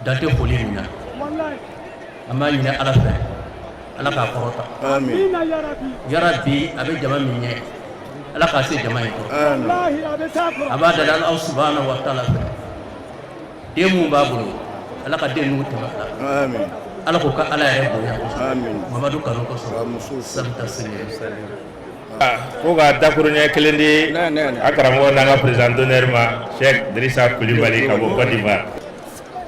Dan tɛ foli min na. An b'a ɲini Ala fɛ. Ala k'a kɔrɔta. Yarabi, a bɛ jama min ɲɛ, Ala k'a se jama in kɔrɔ. A b'a dali Ala subahana wa taala fɛ. Den mun b'a bolo, Ala ka den ninnu tɛmɛ a la. Ala k'o ka Ala yɛrɛ bonya kosɔn. Mamadu kanu kosɔn. Sabu ta sini. Ko ka dakuruɲɛ kelen di an karamɔgɔ n'an ka président d'honneur ma, Cheikh Dirisa Kulibali ka bɔ Côte d'Ivoire.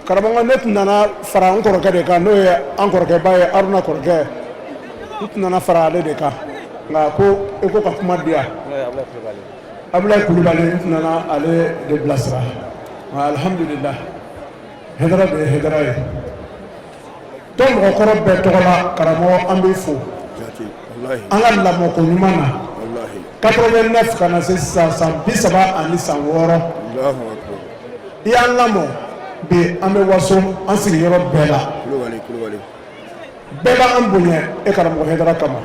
Karamɔgɔ, ne tun nana fara n kɔrɔkɛ de kan, n'o ye an kɔrɔkɛba ye, Haruna kɔrɔkɛ. N tun nana fara ale de kan, nka ko i ko ka kuma di yan, Abulayi Kulubali, n tun nana ale de bilasira. Nka alihamudulila, Hayidara de ye Hayidara ye. Tɔn mɔgɔkɔrɔ bɛɛ tɔgɔ la, karamɔgɔ, an b'i fo an ka lamɔko ɲuman na. 89 ka na se sisan, san 36, i y'an lamɔ. Bi an bɛ waso an sigiyɔrɔ bɛɛ la, bɛɛ b'an bonya e karamɔgɔ Hayidara kama.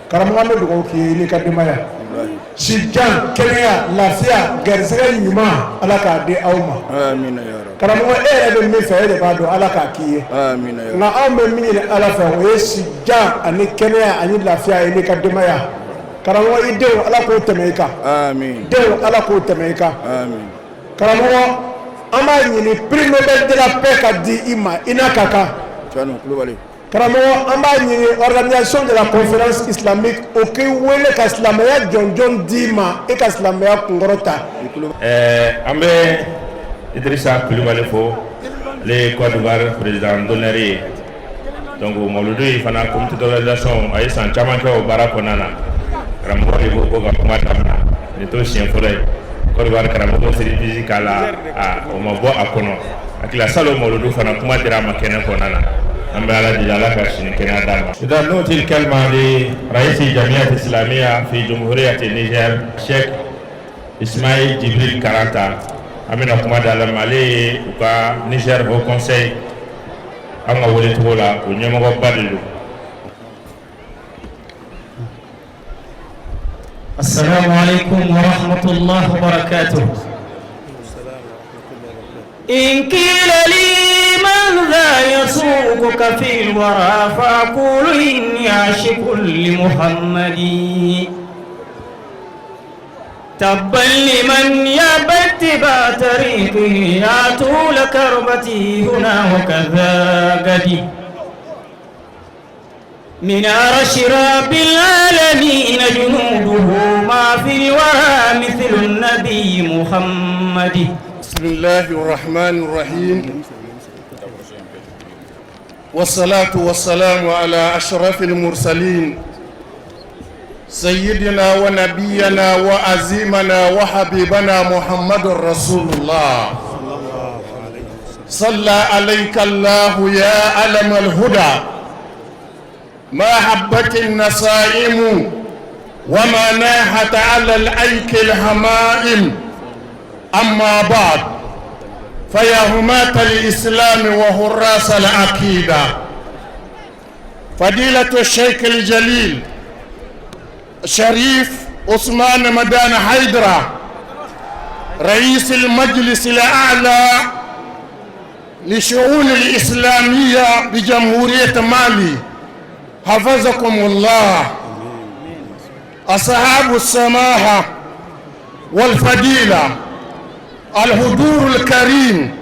Karamɔgɔ, an bɛ dugawu k'i ye, i n'i ka denbaya, si jan, kɛnɛya, lafiya, garisɛgɛ ɲuman, Ala k'a di aw ma. Karamɔgɔ, e yɛrɛ bɛ min fɛ, e de b'a dɔn, Ala k'a k'i ye. Nka anw bɛ min ɲini Ala fɛ, o ye si jan ani kɛnɛya ani lafiya, i n'i ka denbaya. Karamɔgɔ, i denw, Ala k'o tɛmɛ i kan. Denw, Ala k'o tɛmɛ i kan. Karamɔgɔ, an b'a ɲini prix Nobel de la paix ka di i ma, i n'a ka kan. Karamɔgɔ, an b'a ɲini organisation de la conférence islamique, o k'i wele ka silamɛya jɔnjɔn d'i ma, e ka silamɛya kunkɔrɔ ta. Ɛɛ, an bɛ Idrissa Kulibali fo, ale ye Côte d'Ivoire président d'honneur ye. Donc mawuludu in fana, comité d'organisation, a ye san caman kɛ o baara kɔnɔna na. Karamɔgɔ de ko ko ka kuma daminɛ, nin t'o siɲɛ fɔlɔ ye. Côte d'Ivoire karamɔgɔ surprise k'a la, a o ma bɔ a kɔnɔ. A tila salon mawuludu fana, kuma dira a ma kɛnɛ kɔnɔna na. An bɛ Ala deli, Ala ka sini kɛnɛya d'a ma. إذا نعطي الكلمة لرئيس الجمعية الإسلامية في جمهورية النيجر، Cheikh Ismaïl Jibril Karanta. An bɛna kuma di ale ma, ale ye u ka Niger Haut Conseil, an ka wele cogo la, o ɲɛmɔgɔba de don. السلام عليكم ورحمة الله وبركاته. إن قيل لي من ذا يسوقك في الورى، فأقول إني عاشق لمحمد. تبا لمن يأبى اتباع طريقه، يا طول كربتي هنا وكذا قدي. من عرش رب العالمين جنوده، ما في الورى مثل النبي محمد. بسم الله الرحمن الرحيم، والصلاة والسلام على أشرف المرسلين، سيدنا ونبينا وعزيمنا وحبيبنا محمد رسول الله. صلى عليك الله يا علم الهدى، ما هبت النسائم وما ناحت على الأيك الهمائم. أما بعد، فيا هماة الإسلام وحراس العقيدة، فضيلة الشيخ الجليل شريف عثمان مدان حيدرة، رئيس المجلس الأعلى لشؤون الإسلامية بجمهورية مالي، حفظكم الله. أصحاب السماحة والفضيلة، الحضور الكريم،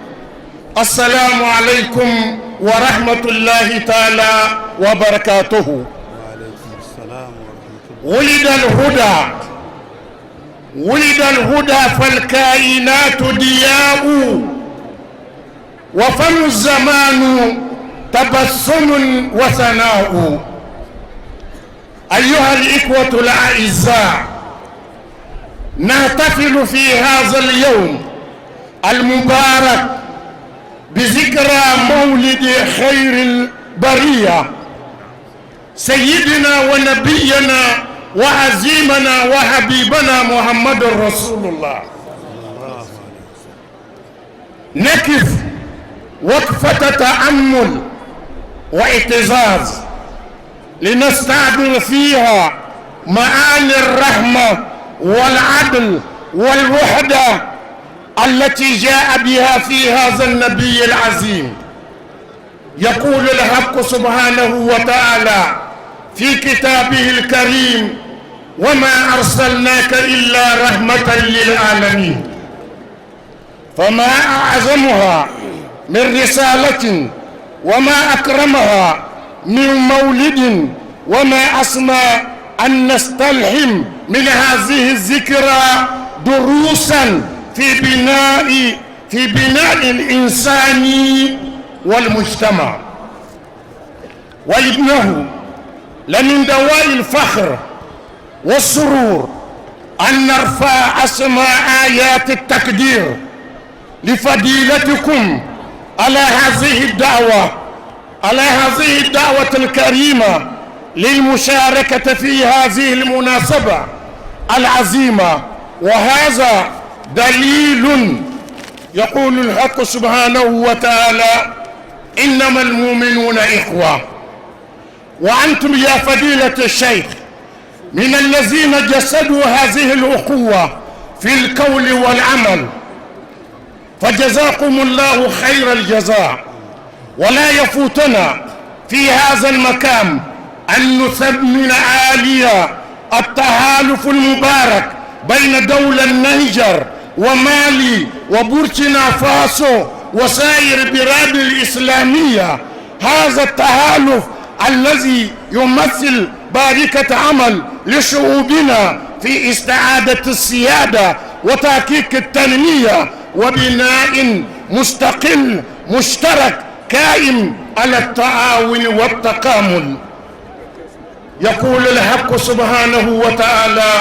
السلام عليكم ورحمة الله تعالى وبركاته. ولد الهدى، ولد الهدى، فالكائنات ضياء، وفم الزمان تبسم وثناء. أيها الإخوة الأعزاء، نحتفل في هذا اليوم المبارك بذكرى مولد خير البرية، سيدنا ونبينا وعزيمنا وحبيبنا محمد رسول الله. نقف وقفة تأمل واعتزاز لنستعبر فيها معاني الرحمة والعدل والوحدة التي جاء بها في هذا النبي العظيم. يقول الحق سبحانه وتعالى في كتابه الكريم: وما أرسلناك إلا رحمة للعالمين. فما أعظمها من رسالة، وما أكرمها من مولد، وما أسمى أن نستلهم من هذه الذكرى دروسا في بناء الإنسان والمجتمع. وإنه لمن دواعي الفخر والسرور أن نرفع أسمى آيات التقدير لفضيلتكم على هذه الدعوة الكريمة للمشاركة في هذه المناسبة العظيمة. وهذا دليل يقول الحق سبحانه وتعالى: إنما المؤمنون إخوة. وأنتم يا فضيلة الشيخ من الذين جسدوا هذه الأخوة في القول والعمل، فجزاكم الله خير الجزاء. ولا يفوتنا في هذا المقام أن نثمن عاليا التحالف المبارك بين دولة النيجر ومالي وبوركينا فاسو وسائر البلاد الإسلامية، هذا التحالف الذي يمثل بركة عمل لشعوبنا في استعادة السيادة وتحقيق التنمية وبناء مستقل مشترك قائم على التعاون والتكامل. يقول الحق سبحانه وتعالى: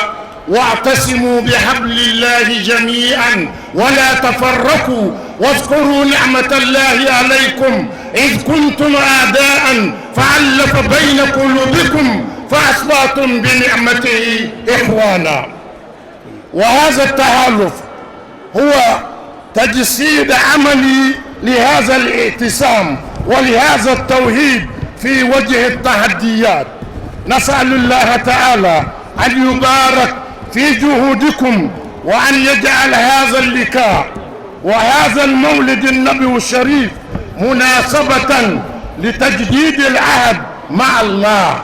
واعتصموا بحبل الله جميعا ولا تفرقوا واذكروا نعمة الله عليكم إذ كنتم أعداء فألف بين قلوبكم فأصبحتم بنعمته إخوانا. وهذا التحالف هو تجسيد عملي لهذا الاعتصام ولهذا التوحيد في وجه التحديات. نسأل الله تعالى أن يبارك في جهودكم وأن يجعل هذا اللقاء وهذا المولد النبوي الشريف مناسبة لتجديد العهد مع الله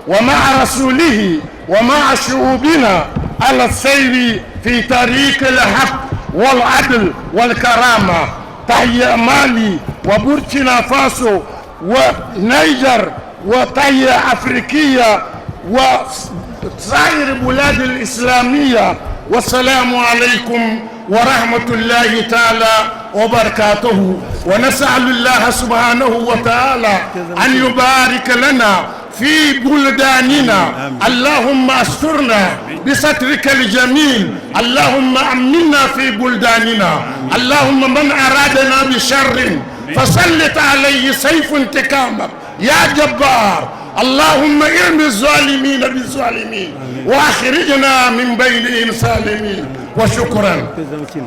ومع رسوله ومع شعوبنا على السير في طريق الحق والعدل والكرامة. تحيا مالي وبوركينا فاسو ونيجر، وتحيا أفريقيا وسائر البلاد الإسلامية. والسلام عليكم ورحمة الله تعالى وبركاته. ونسأل الله سبحانه وتعالى أن يبارك لنا في بلداننا. اللهم استرنا بسترك الجميل. اللهم أمنا في بلداننا. اللهم من أرادنا بشر فسلط عليه سيف انتقامك يا جبار. اللهم ارم الظالمين بالظالمين واخرجنا من بينهم سالمين. وشكرا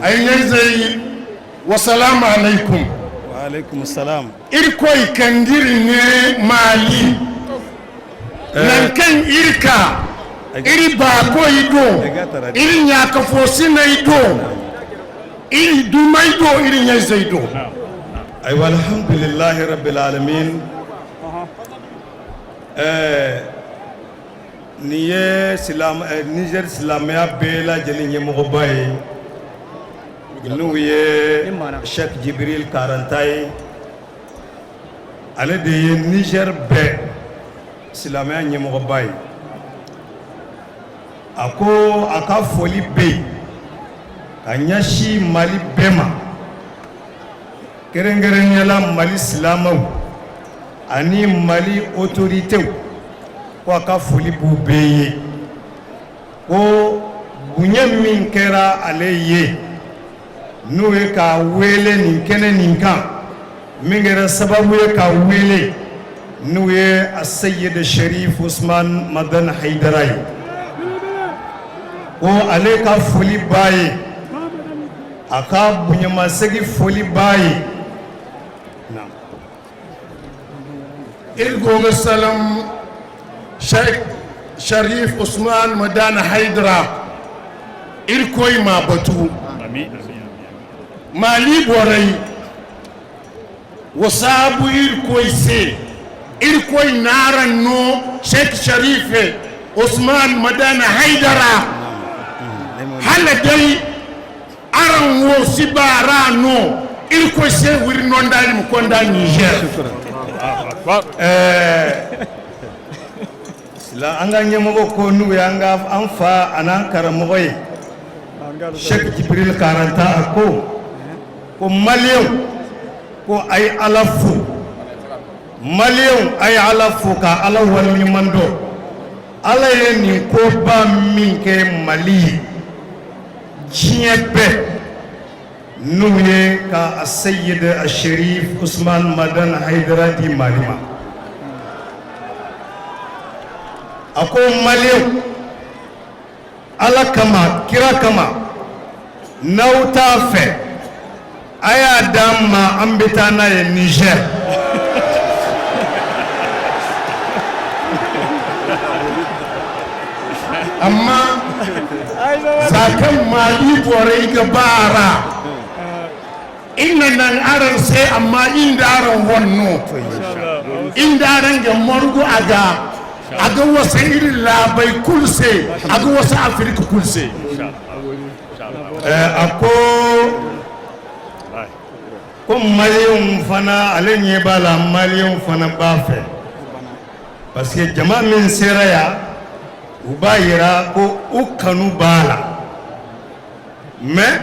أي والسلام عليكم. وعليكم السلام. Irkoy kaŋ n'iri ne Mali nan kaŋ iri ka iri baakoy do, iri ɲakafosinay do, iri dumay do, iri ɲayzay do. أيوة، الحمد لله رب العالمين. Nin ye Niger silamɛya bɛɛ lajɛlen ɲɛmɔgɔba ye, n'o ye Cheikh Jibril Karanta ye. Ale de ye Niger bɛɛ silamɛya ɲɛmɔgɔba ye. A ko a ka foli bɛ yen ka ɲɛsin Mali bɛɛ ma, kɛrɛnkɛrɛnnenya la Mali silamɛw ani Mali autorités. Ko a ka foli b'u bɛɛ ye, ko bonya min kɛra ale ye, n'o ye k'a wele nin kɛnɛ nin kan, min kɛra sababu ye k'a wele, n'o ye Aseyid Sherif Usman Madan Haidara ye, ko ale ka foli b'a ye, a ka bonyamasegin foli b'a ye. Iri go ga salam Sheikh Sharif Usman Madana Haidara. Irkoy ma batu Mali boray wasabu irkoy se irkoy naran no Sheikh Sharif Usman Madana Haidara hala dai aran wo sibara no irkoy se wiri nondani mu konda Niger. La an ka ɲɛmɔgɔ ko n'u ye an ka an fa an'an karamɔgɔ ye Cheikh Jibril Karanta, a ko ko maliyɛnw, ko a ye Ala fo, maliyɛnw, a ye Ala fo ka Ala waleɲuman dɔn. Ala ye nin koba min kɛ Mali ye diɲɛ bɛɛ, n'u ye ka Aseyid Asherif Usman Madani Hayidara di Mali ma. A ko maliyɛnw, Ala kama, kira kama, n'aw t'a fɛ, a y'a d'an ma, an bɛ taa n'a ye Niger. Amma zakan Mali borai ga bara inna nan aran sai, amma inda aran wanno inda aran ga morgu aga aga wasa irin labai kulse aga wasa Afirka kulse. A ko ko maliyɛnw fana, ale ɲɛ b'a la, maliyɛnw fana b'a fɛ, parce que jama min sera yan, u b'a yira ko u kanu b'a la. Mais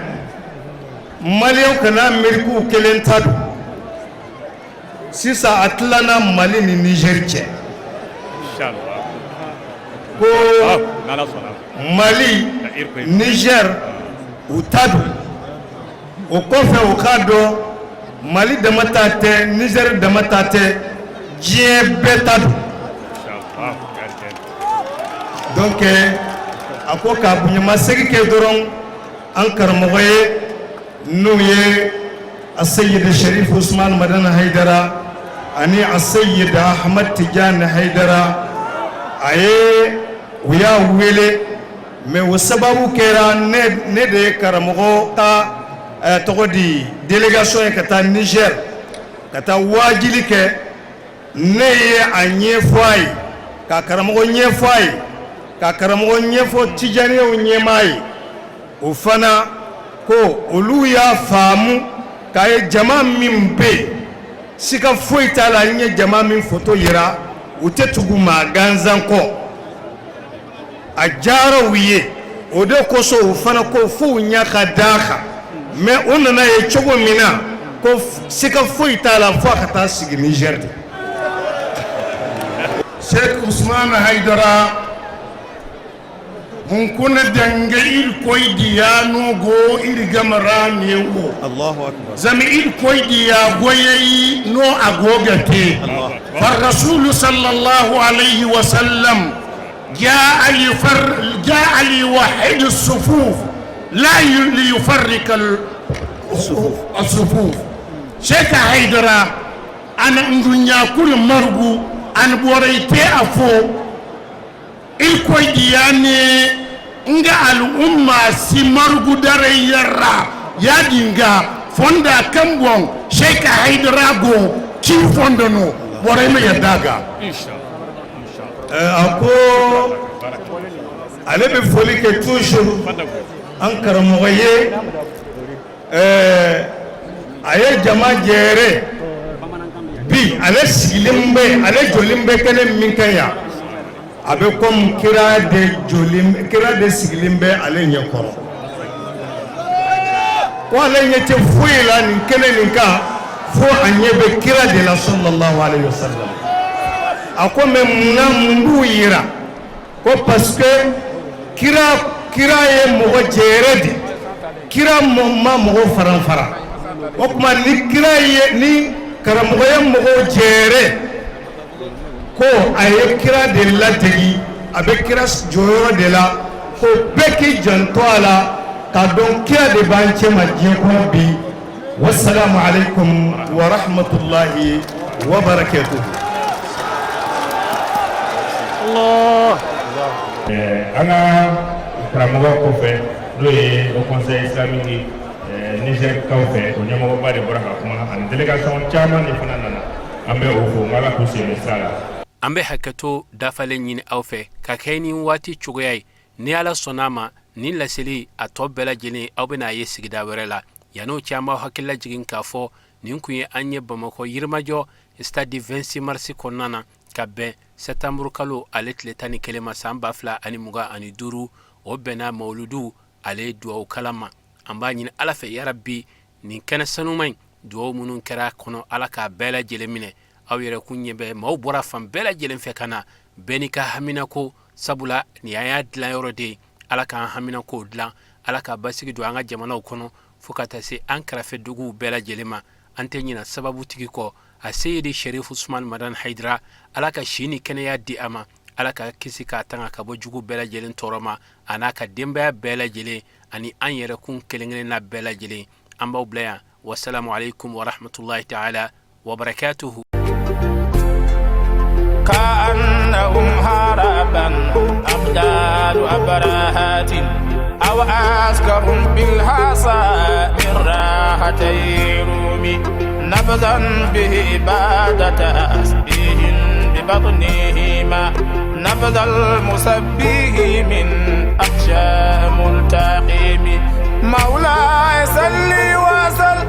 maliyɛnw kana miiri k'u kelen ta don. Sisan a tilana Mali ni Niger cɛ, ko Mali, Niger, u ta don. O kɔfɛ, u k'a dɔn Mali dama ta tɛ, Niger dama ta tɛ, diɲɛ bɛɛ ta don. Donc a ko ka bonyamasegin kɛ dɔrɔn an karamɔgɔ ye, n'o ye Aseyid Sherif Usman Madani Hayidara ani Aseyid Ahmad Tijani Hayidara. A ye u y'a wele, mais o sababu kɛra ne de ye karamɔgɔ ka tɔgɔ di délégation ye ka taa Niger ka taa waajili kɛ. Ne ye a ɲɛfɔ a ye, ka karamɔgɔ ɲɛfɔ a ye, ka karamɔgɔ ɲɛfɔ tijaniyaw ɲɛmaa ye. O fana ko olu y'a faamu k'a ye jama min bɛ yen, sika foyi t'a la, n ye jama min foto yira, u tɛ tugu maa gansan kɔ. A diyara u ye, o de kosɔn u fana ko fo u ɲɛ ka d'a kan. Mais o nana ye cogo min na, ko sika foyi t'a la, fo a ka taa sigi Niger de. Sheikh Usman Haidara hun kuna dange iri koy diya no go iri gamara ne wo. Allahu akbar. Zama iri koy diya goyeyi no agogate. Far rasulu sallallahu alayhi wa sallam جاء جاء ليوحد الصفوف لا ليفرق الصفوف. شيخ حيدرا أنا الدنيا كل مرغو أنا بوريتي أفو إلكوي دياني nga al'umma si margu dare yarra ya dinga fonda kambon. Sheikh Haidara go ki fonda no borai mai yadda. A ko ale bɛ foli kɛ toujours an karamɔgɔ ye. A ye jama jɛrɛ bi, ale sigilen bɛ, ale jɔlen bɛ kɛnɛ min kan yan, a bɛ komi kira de jɔlen, kira de sigilen bɛ ale ɲɛkɔrɔ, ko ale ɲɛ tɛ foyi la nin kɛnɛ nin kan, fo a ɲɛ bɛ kira de la, sallallahu alayhi wa sallam. A ko mais munna, mun b'u yira? Ko parce que kira ye mɔgɔ jɛrɛ de, kira ma mɔgɔ faran fara. O tuma ni kira ye, ni karamɔgɔ ye mɔgɔw jɛrɛ, ko a ye kira de ladegi, a bɛ kira jɔyɔrɔ de la, ko bɛɛ k'i janto a la k'a dɔn kira de b'an cɛ ma diɲɛ kɔnɔ bi. Wasalaamu aleykum wa rahmatulahi wa barakatuhu. An ka karamɔgɔ kɔfɛ, n'o ye Haut Conseil islamique ye Niger kaw fɛ, o ɲɛmɔgɔba de bɔra ka kuma, ani délégation caman de fana nana. An bɛ o fo, n ala k'u sen bɛ sira la. An bɛ hakɛto dafalen ɲini aw fɛ ka kɛ ni waati cogoya ye. Ni Ala sɔnna a ma, nin laseli a tɔ bɛɛ lajɛlen, aw bɛna a ye sigida wɛrɛ la. Yan'o cɛ, an b'aw hakilila jigin k'a fɔ nin kun ye an ye Bamakɔ Yirimajɔ stade 26 mars kɔnɔna na. ka bɛn sɛtanburukalo ale tile 11 ma san 2025. O bɛnna mawuludu ale duwawu kalan ma. An b'a ɲini Ala fɛ, yarabi, nin kɛnɛ sanuma in, duwawu minnu kɛra a kɔnɔ, Ala k'a bɛɛ lajɛlen minɛ. Aw yɛrɛ kun ɲɛ bɛ maaw bɔra fan bɛɛ lajɛlen fɛ ka na, bɛɛ n'i ka haminako, sabula nin y'an y'a dilanyɔrɔ de ye. Ala k'an haminakow dilan, Ala ka basigi don an ka jamanaw kɔnɔ, fo ka taa se an kɛrɛfɛ duguw bɛɛ lajɛlen ma. An tɛ ɲina sababutigi kɔ, a seyidi Sherifu Usman Madan Hayidara. Ala ka si ni kɛnɛya di a ma, Ala ka kisi k'a tanga ka bɔ jugu bɛɛ lajɛlen tɔɔrɔ ma, a n'a ka denbaya bɛɛ lajɛlen ani an yɛrɛ kun kelen-kelenna bɛɛ lajɛlen. An b'aw bila yan. Wasalamu aleykum warahmatulahi taala wabarakatuhu. كأنهم هربا أبدال أبراهات أو عسكر بالحصى من راحتي رومي نبذا به بعد تسبيح ببطنهما نبذ المسبح من أخشى ملتقم مولاي.